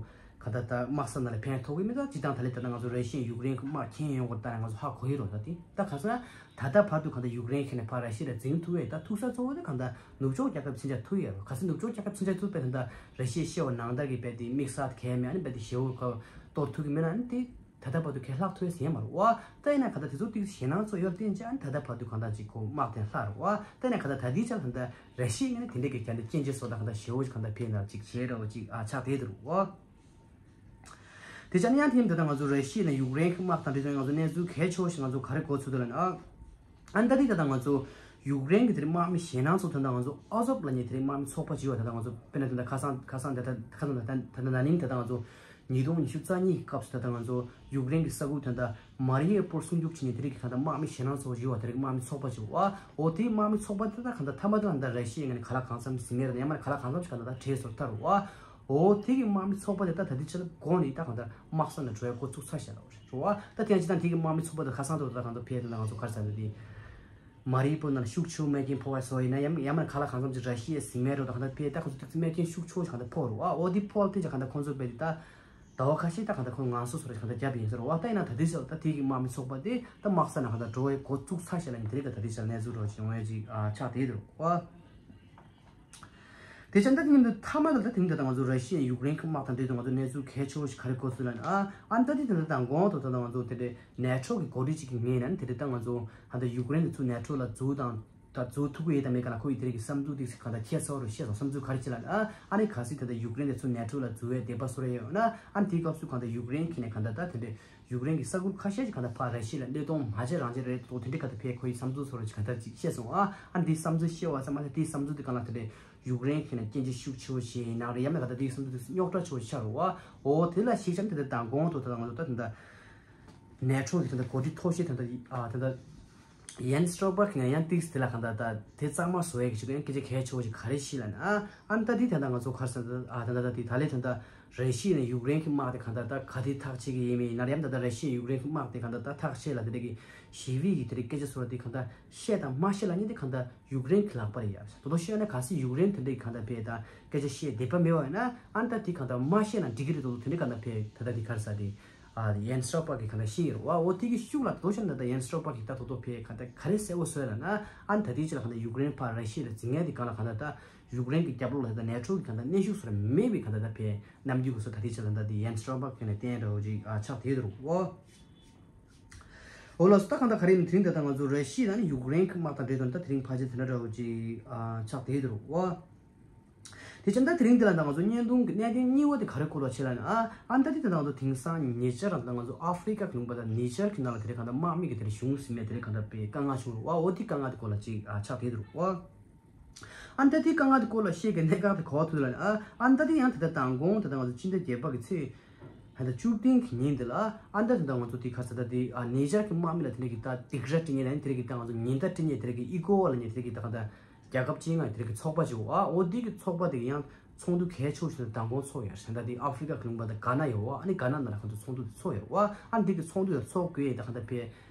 གང་ལྟར་ད་དམག་ས་ནང་ལ་ཕན་ཐོགས་ཀྱི་མེད། ད་སྤྱིར་བཏང་ད་ལས་ད་ལྟ་ང་ཚོ་ར་ཤི་ཡ་ཡུཀ་རེན་གྱི་དམག་ཁྱེར་ཡོང་བ་ལྟར་ང་ཚོ་ཧ་གོ་ཡི་རོ། ད་དེ་ད་ག་ཚོད་ན་ད་ལྟ་བར་དུ་གང་ལྟར་ཡུཀ་རེན་ཁྱེར་ནས་ཕར་ར་ཤི་ཡ་ལ་འཛིང་ཐུབ་ཡས་ད་ཐུག་ས་གཙོ་བོ་དེ་གང་ལྟར་ནུབ་ཕྱོགས་རྒྱལ་ཁབ་མཚོན་ཆ་ཐུག་ཡས་རོ། ག་ཚོད་ནུབ་ཕྱོགས་རྒྱལ་ཁབ་མཚོན་ཆ་ཐུག་པས་ད་ལྟ་ར་ཤི་ཡ་བཤད་པ་ནང་ལྟར་གྱི་རྦད་དེ་དམིགས་བསལ་གལ་མེད། ཨ་ནི་རྦད་དེ་ཞེ་པོ་ག་གཏོར་ཐུབ་ཀྱི་མེད་ན་ཨ་ནི་དེ། ད་ལྟ་བར་དུ་ཁས་ལྷག་ཐུབ་ཡས་ཟེར་མ་རེད་བ། ད་ཡིན་ན་ག་ད་དེ་ཚོ་ཏིག་ཞེད་སྣང་ཚོ་ཡོད་བསྟན་ཅི་ཨ་ནི་ད་ལྟ་བར་དུ་གང་ལྟར་ཅིག་ཁོ་དམག་དེ་ལྷག་རེད་བ། ད་ཡིན་ན་ག་ད་ད་དེའི་ཆར་གང་ལྟར་ར་ཤི་ཡ་ངོས་ནས་དེ་འདྲས་ཀྱི་ག་ད་སྐྱོན་བརྗོད་བཟོ་འདྲ་གང་ལྟར་ཞེ་པོ་ཞིག་གང་ལྟར་ཕེ་ན་ཅིག་བྱས་འདྲ་བོ་ཅིག་ཨ་ཆགས་བསྡད་འདུག་བ། དེ་ཆ་ནི་ཡང་དེ་ད་ལྟ་ང་ཚོ་ར་ཤི་ཡ་ནས་ཡུཀ་རེན་གྱི་དམག་དང་འབྲེལ་ཏེ་ང་ཚོ་གནས་ཚུལ་གལ་ཆེ་བ་ཞིག་ང་ཚོ་ག་རེ་གོ་ཚུལ་འདུག་ལབ་ན། ཨ་ནི་ད་དེ་ད་ལྟ་ང་ཚོ་ཡུཀ་རེན་གྱི་དེ་རིང་དམག་མི་ཞེད་སྣང་ཚོ་ད་ལྟ་ང་ཚོ་ཨ་ཟོབ་ལབ་མཁན་དེ་རིང་དམག་མི་ཚོགས་པ་ཅིག་ཡོད་པ། ད་ལྟ་ང་ཚོ་དཔེར་ན་ད་ལྟ་ཁ་སང་ཁ་སང་ད་ལྟ་ཁ་སང་ད་ལྟ་ད་ལྟ་ན་ནིང་ད་ལྟ་ང་ཚོ་ཉིས་སྟོང་ཉི་ཤུ་རྩ་གཉིས་ཀྱི་སྐབས་སུ་ད་ལྟ་ང་ཚོ་ཡུཀ་རེན་གྱི་ས་ཁུལ་ད་ལྟ་མ་རི་ཡུ་པོལ་སྲུང་སྐྱོབ་བྱེད་མཁན་དེ་རིང་གི་ད་ལྟ་དམག་མི་ཞེད་སྣང་ཚོ་ཡོད་པ། དེ་རིང་དམག་མི་ཚོགས་པ་ཅིག་ཡོད་པ། འོ་དེའི་དམག་མི་ཚོགས་པ་དེ་ད་གང་ལྟར་མཐའ་མ་དེ་ལ་ད་ར་ཤི་ཡའི་ངོས་ནས་ག་ལ་གང་འཚམ་ཟིན་མེད་རེད། ཡང་མ་རེད་ག་ལ་གང་འཚམ་ཞིག་གང་ལྟར་ད་བྲོས་སོང་ཐར་བ། འོ་དེ་གི་དམག་མི་ཚོགས་པ་དེ་ད་ད་ལྟའི་ཆར་དགོངས་ནས་ད་གང་ལྟར་དམག་ས་ནས་བྲོས་འགོ་བཙུགས་ཚར་བཞག་ལ་འོ་རེད་རེད་བ། ད་དེ་ཡང་སྤྱིར་བཏང་དེ་གི་དམག་མི་ཚོགས་པ་དེ་ཁ་སང་དུ་ད་གང་ལྟར་ཕེབས་དེ་ལ་ང་ཚོ་ག་རེ་ཟ་ད་དེ། མ་རི་པོ་ནང་ལ་ཤུགས་ཆེ་བོ་རྨས་སྐྱོན་ཕོག་པ་སོགས་ཡིན་ན་ཡང་ཡང་མ་ག་ལ་གང་འཚམ་ཅིག་ར་ཤི་ཡའི་ཟིན་མེད་འགྲོ་དང་གང་ལྟར་ཕེ་ད་ཁོ་ཚོ་ཏོག་ཙམ་རྨས་སྐྱོན་ཤུགས་ཆེ་བོ་ཞིག་གང་ལྟར་ཕོག་རུ་ཨ། འོ་དེ་ཕོག་ལ་བརྟེན་ཅིག་གང་ལྟར་ཁོང་ཚོ་རྦད་དེ་ད་ ཟླ་བ་ཁ་ཤས་ད་གང་ལྟར་ཁོ་ངལ་གསོ་སོགས་རེ་གང་ལྟར་བརྒྱབ་ཡིན་ཟེར་བ། ད་ཡིན་ན་ད་ལྟའི་ཆར་ད་དེ་གི་དམག་མི་ཚོགས་པ་དེ་ད་དམག་ས་ནས་གང་ལྟར་འགྲོ་བའི་འགོ་བཙུགས་ཚར་ཞེས་ལབ་ནས་དེ་རིང་ག་ད་ལྟའི་ཆར་གནས་ཚུལ་རོ་ཅིག་ཡོང་ཡ་ཅིག་ཨ་ཆགས་བསྡད་འདུག་ཨ། དེ་ཆ་ད་དེ་ཉིན་དུ་མཐའ་མ་དུ་ད་དེ་རིང་ད་ལྟ་ང་ཚོ་ར་ཤི་ཡ་ཡུཀ་རེན་གྱི་དམག་དང་འབྲེལ་དུ་ང་ཚོ་གནས་ཚུལ་གལ་ཆེ་བོ་ཞིག་ག་རེ་གོ་ཚུལ་ལ་ནི་ཨ་ཨ་ད་དེ་ད་ལྟ་དང་གོང་དུ་ད་ལྟ་ང་ཚོ་དེ་འདྲའི་ནེ་ཊོ་གི་འགོ་ཁྲིད་ཅིག་གི་ངོས་ནས་ནི་དེ་རིང་ད་ང་ཚོ་ད་ལྟ་ཡུཀ་རེན་དེ་ཚུར་ནེ་ཊོ་ལ་འཛུལ་དང་ད་འཛུལ་ཐུབ་ཀྱི་ཡོད་དམ་མེད་ག་ལ་ཁོ་ཡི་དེ་རིང་གི་བསམ་ཚུལ་དེ་ག་ད་ཁྱད་མཚར་བོ་རུ་བཤད་སོང་། བསམ་ཚུལ་ག་རེ་ཅི་ལ་ནི་ཨ་ཨ་ནི་གལ་སྲིད་ད་ལྟ་ཡུཀ་རེན་དེ་ཚུར་ནེ་ཊོ་ལ་འཛུལ་བའི་དད་པ་སོ་རེ་ཡོད་ན་ཨ་ནི་དེའི་སྐབས་སུ་ག་ད་ཡུཀ་རེན་གྱི་ནས་ག་ད་ད་དེ་འདྲའི་ཡུཀ་རེན་གྱི་ས་ཁུལ་ཁ་ཤས་ཀྱི་གང་ལྟར་ཕར་ར་ཤི་ཡ་ལ་བློས་གཏོང་མ་བྱེད་རང་བྱེད་རེད་དོ། དེ་འདྲའི་གང་ལྟར་ཕེ་ཁོ་ཡི་བསམ་ཚུལ་སོགས་རེ་གང་ལྟར་ཅིག་བཤད་སོང་ཨ། ཨ་འདིའི་བསམ་ཚུལ་བཤད་བ་ཙམ་མ་ཟད་དེའི་བསམ་ཚུལ་དེ་གང་ལ་དེ་འདྲའི་ཡུཀ་རེན་གྱི་ནང་སྐྱོན་ཆ་ཤུགས་ཆེ་བོ་ཞིག་ཡིན་ན་རེད། ཡང་ན་གང་ལྟར་དེའི་བསམ་ཚུལ་དེ་རྙོག་དྲ་ཆེ་བོ་ཤར་རོ་ཨ། འོ་དེ་ལ་གཞིགས་ཙམ་དེ་འདྲ་དང་གོང་དུ་ད་ལྟ་ང་ཚོ་ད་དེ་འདྲ་ནེ་ཊོ་གི་དེ་འདྲ་འགོ་ཁྲིད་མཐོ་ཤོས་དེ་འདྲ་ཨ་དེ་འདྲ། ཡན་སི་སྟོལ་པར་གྱིས་ཡང་ཏིག་སི་དེ་ལ་གང་ལྟར་ད་དེ་གཙང་མ་བཟོ་ཡས་ཀྱི་ཞིག་ཡང་སྐད་ཆ་གལ་ཆེ་བོ་ཞིག་ག་རེ་ཞིག་ལ་ནི་ཨ་ཨ་ནི་ད་དེ་ད་ལྟ་ང་ཚོ་ག་རེ་ཟེར་ད་ཨ་ད་ལྟ་ད་དེ་ད་ལས་ད་ལྟ་ར་ཤི་ཡ་ནས་ཡུཀ་རེན་གྱི་དམག་དེ་གང་ལྟར་ད་ག་དེ་ཐག་ཆད་ཀྱི་ཡིན་མིན་ཡིན་ན་ཡང་ད་ལྟ་ར་ཤི་ཡ་ཡུཀ་རེན་གྱི་དམག་དེ་གང་ལྟར་ད་ཐག་ཆད་ལ་དེ་འདྲ་གི་ཞི་བའི་གི་དེ་འདྲ་སྐད་ཆ་བཟོ་བ་དེ་གང་ལྟར་བཤད་དང་མ་བཤད་ལ་ནི་དེ་གང་ལྟར་ཡུཀ་རེན་གྱི་ལག་པ་རེད་ཡ། དོ་དོ་བཤད་ན་གལ་སྲིད་ཡུཀ་རེན་དེ་འདྲ་གི་གང་ལྟར་ཕེ་ད་སྐད་ཆ་བཤད་འདོད་པ་མེད་པ་ཡིན་ན་ཨ་ནི་ད་དེ་གང་ལྟར་མ་བཤད་ན་འགྲིག་གི་རེད། དོ་དོ་དེ་འདྲ་གང་ལྟར་ཕེ་ད་ལྟ་དེ་ག་རེ་ཟེར་དེ། ཨ་ཡན་སི་སྟོལ་པར་གྱིས་གང་ལྟར་བཤད་ཡོད་རེད་བ། འོ་དེ་གི་ཤུགས་ལ་དོ་ཤ་ན་ད་ཡན་སི་སྟོལ་པར་གྱིས་ད་དོ་དོ་ཕེ་གང་ལྟར་ག་རེ་གསལ་བོ་བཟོས་ལ་ན་ཨ་ནི་ད་དེའི་ཆེད་ལ་གང་ལྟར་ཡུཀ་རེན་ཕར་ར་ཤི་ཡ་ལ་འཛིང་ཡ་དེ་གང་ལ་གང་ལྟར་ད་ཡུཀ་རེན་གྱི་རྒྱབ་ལོགས་ལ་ད་ནེ་ཊོ་གི་གང་ལྟར་གནོན་ཤུགས་བཟོ་ར་མེད་པའི་གང་ལྟར་ད་ཕེ་རྣམ་འགྱུར་གོ་སོ་ད་དེའི་ཆེད་ལ་ད་དེ་ཡན་སི་སྟོལ་པར་གྱིས་གང་ལྟར་བསྟན་འདྲ་བོ་ཅིག་ཨ་ཆགས་བསྡད་ཡོད་རེད་བ། འོ་ལགས་སོ། ད་གང་ལྟར་ག་རེ་ཡིན་དེ་རིང་ད་ལྟ་ང་ཚོ་ར་ཤི་ཡ་ནི་ཡུཀ་རེན་གྱི་དམག་དང་འབྲེལ་དོན་ད་དེ་རིང་ཕལ་ཆེར་དེ་འདྲ་འདྲ་བོ་ཅིག་ཨ་ཆགས་བསྡད་ཡོད་རེད་བ། དེ་ཕྱིར་ད་དེ་རིང་འདི་ལ་ད་ང་ཚོ་བརྙན་ཐུང་གི་གནད་དོན་གཉིས་པ་དེ་ག་རེ་སྐོར་ལ་བྱེད་ལ་ནི་ཨ་ཨ་ད་དེ་ད་ང་ཚོ་དེང་སང་ཉེ་ཆར་རང་ད་ང་ཚོ་ཨ་ཧྥི་རི་ཀ་གི་ལུང་པ་དང་ནི་ཇར་གྱི་ནང་ལ་དེ་རིང་གང་ལྟར་དམག་མི་གི་དེ་རིང་གཞུང་ཟིན་མེད་དེ་རིང་གང་ལྟར་པའི་དཀའ་ངལ་བྱུང་རུ་ཨ་འོ་དེ་དཀའ་ངལ་དེ་སྐོར་ལ་ཅིག་ཨ་ཆགས་བསྡད་འདུག་ཨ་ཨ་ད་དེ་དཀའ་ངལ་དེ་སྐོར་ལ་བཤད་གི་གནད་འགག་དེ་གོ་བ་ཐུག་ལ་ནི་ཨ་ཨ་ད་དེ་ཡང་ད་ད་དང་གོང་ད་ད་ང་ཚོ་སྤྱི་ཟླ་བརྒྱད་པ་གི་ཚེས་ད་ད་བཅུ་བདུན་གི་ཉིན་དེ་ལ་ཨ་ད་ད་ད་ང་ཚོ་དེ་ག་ས་ད་དེ་ཨ་ནི་ཇར་གྱི་དམག་མི་ལ་དེ་རིང་གི་ད་སྡིགས་ར་སྤྲད་ཉེ་ལ་ནི་དེ་རིང་གི་ད་ང་ཚོ་ཉེན་བརྡ་སྤྲད་ཉེ་དེ་རིང་གི་ཨི་ཀོ་ཝ་ལ་ཉེ་དེ་རིང་གི་ད་ག་ད། རྒྱལ་ཁབ་སྤྱི་མངའ་དེ་རིང་གི་ཚོགས་པ་ཅིག་ཡོད་པ། འོ་འདི་གི་ཚོགས་པ་དེ་གི་ཡང་ཚོགས་འདུ་གལ་ཆེ་ཤོས་དེ་མདང་དགོང་ཚོགས་ཡོད་རེད། ད་འདི་ཨ་ཧྥི་རི་ཀ་གི་ལུང་པ་དེ་གྷ་ན་ཡོད་པ། ཨ་ནི་གྷ་ན་ནང་ལ་གང་དུ་ཚོགས་འདུ་དེ་ཚོགས་ཡོད་རེད་པ། ཨ་ནི་འདི་གི་ཚོགས་འདུ་དེ་ཚོགས་དགོས་ཡས་ད་གང་ལྟར་ཕེ་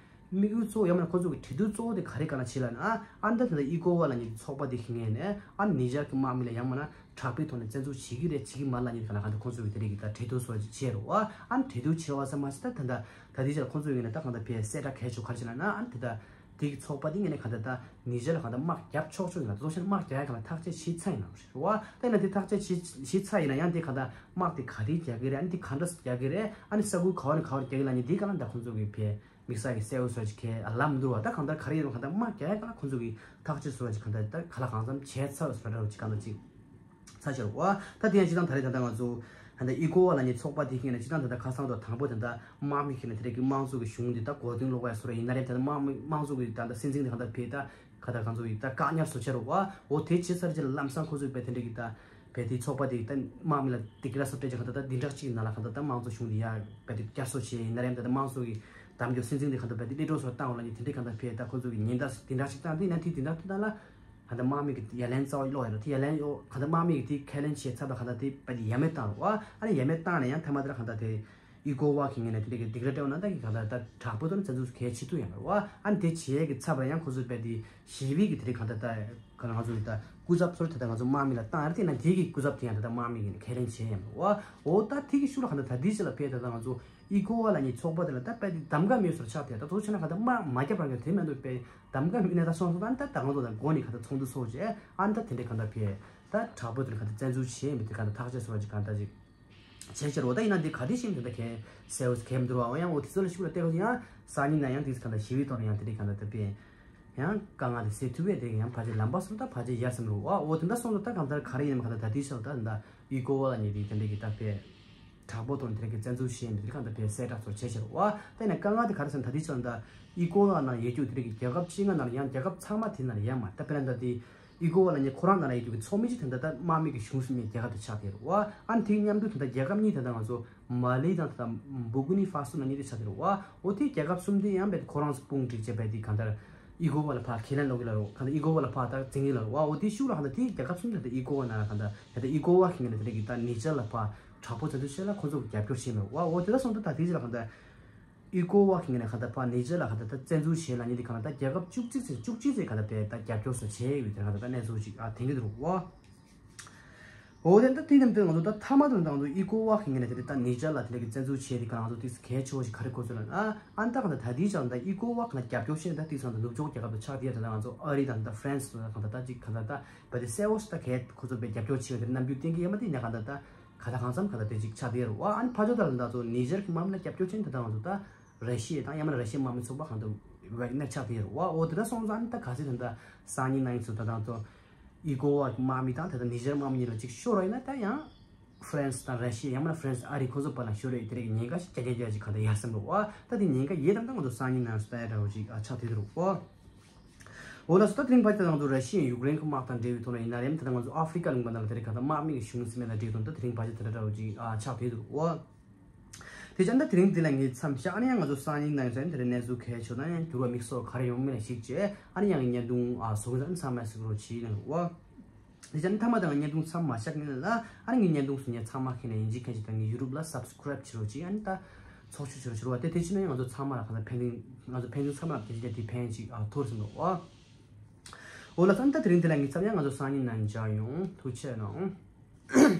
དམིགས་ཡུལ་གཙོ་བོ་ཡང་མིན་ན་ཁོ་ཚོ་གི་གྲོས་བསྡུར་གཙོ་བོ་དེ་ག་རེ་གང་ལ་བྱེད་ལ་ན་ཨ་ནི་ད་ད་ལྟ་ཨི་ཀོ་ཝ་ལ་ཉེ་ཚོགས་པ་དེ་གི་ངོས་ནས་ཨ་ནི་ནི་ཇར་གི་དམག་མི་ལ་ཡང་མིན་ན་དྲག་པོའི་ཐོག་ནས་བཙན་འཛུལ་བྱེད་ཀྱི་རེད་བྱེད་ཀྱི་མ་རེད་ལ་ཉེ་གང་ལ་གང་ལྟར་ཁོ་ཚོ་གི་དེ་རིང་གི་ད་གྲོས་བསྡུར་སོགས་བྱེད་རེད་པ། ཨ་ནི་གྲོས་བསྡུར་བྱེད་པ་ཙམ་མ་ཟད་ད་ད་ད་ད་དེ་ཆར་ཁོ་ཚོ་ཡིན་ན་ད་གང་ལྟར་ཕེ་གསལ་བསྒྲགས་གལ་ཆེ་ག་རེ་བྱེད་ལ་ན་ཨ་ནི་ད་ད། དེ་གི་ཚོགས་པ་དེ་ངོས་ནས་གང་ལྟར་ད་ནི་ཇར་ལ་གང་ལྟར་དམག་རྒྱབ་ཆོག་ཆོག་ཡིན་ལ་དོ་ཤན་དམག་རྒྱག་ཡ་གང་ལ་ཐག་གཅོད་བྱེད་ཚར་ཡིན་ལ་རེད་བ། ད་ཡིན་ན་དེ་ཐག་གཅོད་བྱེད་བྱེད་ཚར་ཡིན་ན་ཡང་དེ་གང་ལྟར་དམག་དེ་ག་རེ་རྒྱག་གི་རེད། ཨ་ནི་དེ་ག་འདྲ་རྒྱག་གི་རེད། ཨ་ནི་ས་ཁུལ་ག་བ་ནས་ག་བར་རྒྱག་གི་ལ་ནི་དེ་གང་ལ་ད་ཁོང་ཚོ་གི་ཕེ་དམིགས་བསལ་གི་གསལ་བོ་བཟོ་ཅིག་གལ་ལམ་འདུག་བ། ད་གང་ལྟར་ག་རེ་ཡིན་རུང་གང་ལྟར་དམག་རྒྱག་ཡ་གང་ལ་ཁོང་ཚོ་གི་ཐག་གཅོད་བཟོ་ཅིག་གང་ལྟར་ད་ག་ལ་གང་འཚམ་བྱས་ཚར་བ་བཟོ་འདྲ་བ་ཅིག་གང་ལྟར་ཅིག་ཚ་ཆེར་བ། ད་དེ་ཡང་སྤྱི་བཏང་ད་རེས་ད་ལྟ་ང་ཚོ་ད་ལྟ་ཨི་ཀོ་ཝ་ལ་ཉེ་ཚོགས་པ་དེ་ཁེ་ན་སྤྱི་བཏང་ད་ལྟ་ཁ་སང་དང་དང་པོ་ད་ལྟ་དམག་མི་ཁེ་ན་དེ་རིགས་ཀྱི་དམངས་གཙོ་གི་གཞུང་འདི་ད་གོ་དོན་ལོག་པ་སོ་ར་ཡིན་ན་རེད། ད་ལྟ་དམག་མི་དམངས་གཙོ་གི་ད་ལྟ་སྲིད་འཛིན་དེ་གང་ལྟར་ཕེ་ད་ག་ད་གང་ཚོ་ཡིན་ད་བཀག་ཉར་བཟོ་ཆེར་བ། འོ་དེ་བྱེད་ཚར་རྗེས་ལ་ལམ་སང་ཁོ་ཚོས་བས་དེ་འདྲ་གི་ད་བས་དེ་ཚོགས་པ་དེ་ད་དམག་མི་ལ་དེ་ག་ལ་སོ་སྤྲད་ཀྱི་ག་ད་ད་འདི་འདྲ་གཅིག་ནང་ལ་ག་ད་ད་དམངས་གཙོ་གཞུང་འདི་ཡ་བས་དེ་བསྐྱར་གསོ་བྱེད་ཡིན་ན་རེད། ད་ལྟ་དམངས་གཙོ་གི་དམ་ཇོ་སྲིད་འཛིན་དེ་ག་ད་བས་དེ་གློད་གྲོལ་སོ་བཏང་བ་ལ་ནི་དེ་འདྲ་གང་ལྟར་ཕེ་ད་ཁོ་ཚོ་གི་ཉེན་བརྡ་དེ་འདྲ་ཞིག་བཏང་དེ་ན་དེ་དེ་འདྲ་དེ་ད་ལ། གང་ལྟར་དམག་མི་གི་ཡ་ལན་རྩ་བ་ཀློག་ཡ་རོ་དེ་ཡ་ལན་ཡོ་གང་ལྟར་དམག་མི་གི་དེ་ཁས་ལེན་བྱས་ཚར་བ་གང་ལྟར་དེ་བས་དེ་ཡ་མེད་བཏང་རོ་བ། ཨ་ནི་ཡ་མེད་བཏང་ནས་ཡང་ཐ་མ་དེ་ལ་གང་ལྟར་དེ་ཨི་ཀོ་ཝ་གི་ངོས་ནས་དེ་རིགས་ཀྱི་སྡིགས་ར་སྤྲད་ན་ད་གི་གང་ལྟར་ད་དྲག་པོ་དང་བཙན་འཛུལ་གལ་ཆེ་ཐུག་ཡ་མ་རོ་བ། ཨ་ནི་དེ་བྱེད་ཡས་ཀྱི་ཚབ་ལ་ཡང་ཁོ་ཚོས་བས་དེ་ཞི་བའི་གི་དེ་རིགས་གང་ལྟར་ད་གང་ང་ཚོ་གི་ད་སྐུ་ཚབ་ཚོར་དེ་ད་ང་ཚོ་དམག་མི་ལ་བཏང་ཡ་རེད། དེ་ན་དེ་གི་སྐུ་ཚབ་དེ་ཡང་ད་ད་དམག་མི་གི་ནས་ཁས་ལེན་བྱས་ཡ་མ་རོ་བ། འོ་ད་དེ་གི་ཤུགས་ལ་གང་ལྟར་ད་དེ་ཕྱི་ལ་ཕེ་ད་ད་ང་ཚོ། ཨི་ཀོ་ཝ་ལ་ཉེ་ཚོགས་པ་དེ་ལ་ད་དཔེ་དེ་གདམ་ག་མེད་སོར་ཆགས་ཐལ། ད་དོ་ཆ་ན་ག་ད་དམག་མ་རྒྱབ་རང་གི་དེ་མེད་འདུག་པས་གདམ་ག་མེད་ནས་ད་སོང་སོང་ད་ད་ད་གང་དུ་ད་མགོ་ནས་ག་ད་ཚོགས་འདུ་ཚོགས་རྗེས་ཨ་ད་དེ་འདྲས་ག་ད་ཕེ་ད་དྲག་པོ་དེ་ལ་ག་ད་བཙན་འཛུལ་བྱེད་མི་དེ་ག་ད་ཐག་གཅོད་སོར་གྱི་ག་ད་ཅིག་བྱས་ཕྱིར་འོ་ད་ཡིན་ན་དེ་ག་དེ་ཤེས་མི་དེ་ད་གས་སེལ་གས་མི་འདུག་བ། འོ་ཡང་འོ་དེ་ཚོ་ལ་ཤུགས་ལ་བལྟས་པ་ཡང་ས་ཉིན་ན་ཡང་དེ་ག་ད་ཞི་བའི་ཐོག་ནས་ཡང་དེ་འདྲས་ག་ད་ད་ཕེ་ཡང་དཀའ་ངལ་དེ་སེལ་ཐུབ་པས་དེ་ཡང་ཕལ་ཆེར་ལམ་པ་སོང་ད་ཕལ་ཆེར་ཡར་སེམས་རུ་བ། འོ་དེ་འདྲ་སོང་ད་ད་གང་ལྟར་ག་རེ་ཡིན་མ་ག་ད་ད་དེ་ཤེས་ད་ད་ཨི་ཀོ་ཝ་ལ་ཉེ་དེ་དེ་འདྲས་གི་ད་ཕེ། དྲག་པོ་དང་དེ་རིང་གི་བཙན་འཛུལ་བྱས་མི་དེ་གང་ལྟར་དེ་གསལ་བསྒྲགས་ཚོར་བྱས་ཕྱིར་བ། དེ་ནས་དཀའ་ངལ་དེ་ག་རེ་ཟེར་ན་ད་ལྟའི་ཆར་ད་ཨི་ཀོ་ཝ་ནང་ཡོད་རྒྱུ་དེ་རིང་གི་རྒྱལ་ཁབ་ཕྱི་ལྔ་ནང་ཡང་རྒྱལ་ཁབ་ཚང་མ་དེ་ནང་ཡང་མ་ད་དཔེར་ན་ད་དེ་ཨི་ཀོ་ཝ་ལ་ཉེ་ཁོ་རང་ནང་ཡོད་རྒྱུ་གི་ཚོགས་མི་གཅིག་ད་ལྟ་ད་དམག་མི་གི་གཞུང་སྲིད་མི་རྒྱལ་ཁབ་དེ་ཆགས་བསྡད་རེད་བ། ཨ་ནི་དེ་མཉམ་དུ་ད་ལྟ་རྒྱལ་ཁབ་གཉིས་ད་ལྟ་ང་ཚོ་མ་ལི་དང་ད་ལྟ་སྦུ་ཀི་ནི་ཧྥ་སུ་ནང་གཉིས་དེ་ཆགས་བསྡད་རེད་བ། འོ་དེ་རྒྱལ་ཁབ་གསུམ་དེ་ཡང་བས་ཁོ་རང་ཚོ་དཔུང་སྒྲིག་བྱས་བས་དེ་གང་ལྟར་ཨི་ཀོ་ཝ་ལ་ཕར་ཁས་ལེན་ལོག་གི་ལ་རོ་གང་ལྟར་ཨི་ཀོ་ཝ་ལ་ཕར་ད་འཛིང་གི་ལ་རོ་བ། འོ་དེ་ཤུགས་ལ་གང་ལྟར་དེ་རྒྱལ་ཁབ་གསུམ་དེ་ད་ལྟ་ཨི་ཀོ་ཝ་ནང་ལ་གང་ལྟར་ད་ལྟ་ཨི་ཀོ་ཝ་གི་ངོས་ནས་དེ་རིང་གི་ད་ནི་ཇར་ལ་ཕར། དྲག་པོ་བཙན་འཛུལ་བྱེད་ལ་ཁོ་ཚོ་གི་རྒྱབ་སྐྱོར་བྱེད་མེད་བ། འོ་དེ་ལ་སོང་ད་ད་དེ་ཅི་ལ་གང་ལྟར་ཨི་ཀོ་ཝ་གི་ངོས་ནས་གང་ལྟར་ཕར་ནི་ཇར་ལ་གང་ལྟར་ད་བཙན་འཛུལ་བྱེད་ལ་ཉེ་དེ་གང་ལྟར་ད་རྒྱལ་ཁབ་བཅུ་གཅིག་ཚེ་བཅུ་གཅིག་ཚེ་གང་ལྟར་བས་ད་རྒྱབ་སྐྱོར་སོགས་བྱས་ཡོད་དེ་གང་ལྟར་ད་གནས་ཚུལ་ཅིག་ཨ་དེང་གི་འདུག་བ། འོ་དེ་ད་དེ་དེ་ད་ང་ཚོ་ད་མཐའ་མ་དེ་ད་ང་ཚོ་ཨི་ཀོ་ཝཱག་གི་ངོས་ནས་དེ་ད་ནི་ཇར་ལ་དེ་ལ་གི་བཙན་འཛུལ་བྱས་དེ་ག་ང་ཚོ་ཏིག་གལ་ཆེ་བོ་ཞིག་ག་རེ་གོ་ཚོད་ལ་ཨ་ཨ་ད་གང་ད་ད་དེའི་ཆ་ད་ཨི་ཀོ་ཝཱག་ལ་རྒྱབ་སྐྱོར་བྱས་ད་ཏིག་ཚང་ད་ནུབ་ཕྱོགས་རྒྱལ་ཁབ་ཏུ་ཆགས་དེ་ད་ང་ཚོ་ཨ་རི་དང་ད་ཧྥ་རན་སི་ད་གང་ད་ད་ཅིག་གང་ད་ད་བ་དེ་གསལ་བོ་ཞིག་ད་གལ་ཁོ་ཚོ་བས་རྒྱབ་སྐྱོར་བྱས་དེ་རྣམ་འགྱུར་བསྟན་གི་ཡ་མ་དེ་ཉ་གང་ད་ད་ག་ད་གང་འཚམ་ག་ད་དེ་ཅིག་ཆགས་དེ་རུ་ཨ་ཨ་ཕ་ཇོ་ད་ལ་ད་ཚོ་ནི་ཇར་གི་དམག་མི་ལ་རྒྱབ་སྐྱོར་བྱས་ད་ད་ང་ཚོ་ད་ར་ཤི་ཡ་དང་ཡ་མ་ར་ཤི་ཡ་དམག་མི་ཚོགས་པ་གང་ད་ཝེག་ནེར་ཆགས་དེ་རུ་ཨ་འོ་དེ་ད་སོང་ཙང་ཨ་ད་ག་ཚོད་ད་ད་སང་ཉིན་ནང་ཚོ་ད་ད་ཚོ། ཨི་ཀོ་ཝཱག་དམག་མི་དང་དེ་དང་ནི་ཇར་དམག་མི་གཉིས་ལ་ཅིག་ཤོར་བ་ཡིན་ན་ད་ཡང་ཧྥ་རན་སི་དང་ར་ཤི་ཡ་ཡང་མིན་ན་ཧྥ་རན་སི་ཨ་རི་ཁོ་ཚོ་བར་ལ་ཤོར་རེད་དེ་རིགས་ཉེན་ཁ་ཞིག་རྒྱ་རྒྱ་རྒྱ་ཞིག་གང་ལྟར་ཡར་སེམས་རོགས་ཨ་ད་དེ་ཉེན་ཁ་ཡོད་དམ་ད་ང་ཚོ་སང་ཉིན་ནང་སུ་ལྟ་ཡ་འདྲ་བོ་ཞིག་ཨ་ཆགས་དེ་རུ་ཨོ། འོ་ལ་སུ་ད་དེ་རིང་ཕལ་ཆེར་ང་ཚོ་ར་ཤི་ཡ་ཡུཀ་རེན་གྱི་དམག་དང་འབྲེལ་བའི་ཐོག་ནས་ཡིན་ན་རེད་ད་ང་ཚོ་ཨ་ཧྥི་རི་ཀ་ལུང་པ་ནང་ལ་དེ་རིགས་གང་ལྟར་དམག་མི་གི་གཞུང་ཟིན་མེད་ལ་འབྲེལ་ཐོག་ད་དེ་རིང་ཕལ་ཆེར་དེ་འདྲ་འདྲ་བོ་ཞིག་ཨ་ཆགས་དེ་རུ་ཨོ། དེ་ཅན་ད་དེ་རིང་འདི་ལ་ངས་མཚམས་བཞག་ཨ་ནི་ཡང་ང་ཚོ་སང་ཉིན་ནང་ཡང་ཟེར་ན་དེ་རིང་གནས་ཚུལ་གལ་ཆེ་ན་ཡང་འགྱུར་བ་དམིགས་སུ་ག་རེ་ཡོང་མིན་ལ་གཞིགས་བྱས་ཨ་ནི་ཡང་བརྙན་ཐུང་ཨ་བཟོ་གི་ཚང་མ་གཟིགས་རོགས་བྱེད་གནང་བ། དེ་ཅན་མཐའ་མ་དང་བརྙན་ཐུང་མཚམས་མ་བཞག་ནི་ལ་ཨ་ནི་ངའི་བརྙན་ཐུང་སུ་ཉན་ཚང་མ་ཁེ་ན་ཡིན་གཅིག་ཁ་ཅིག་དང་ངའི་ཡུ་ཊུབ་ལ་སབ་སི་ཀ་རེབ་བྱེད་རོགས་བྱེད་ཨ་ནི་ད་ཚོགས་ཞུ་བྱེད་རོགས་བྱེད་རོགས་དེ་དེ་ཕྱིན་ན་ཡང་ང་ཚོ་ཚང་མ་ལ་གང་ལྟར་ཕན་ཐོགས་ང་ཚོ་ཕན་ཚུན་ཚང་མ་ལ་དེ་ཅི་དེ་ཕན་ཅིག་ཨ་ཐོར་ཟིན་འདུག་ཨ། འོ་ལ་ཚང་ད་དེ་རིང་འདི་ལ་ངས་མཚམས་ཡང་ང་ཚོ་སང་ཉིན་ནང་མཇལ་ཡོང་ཐུགས་ཆེ་གནང་།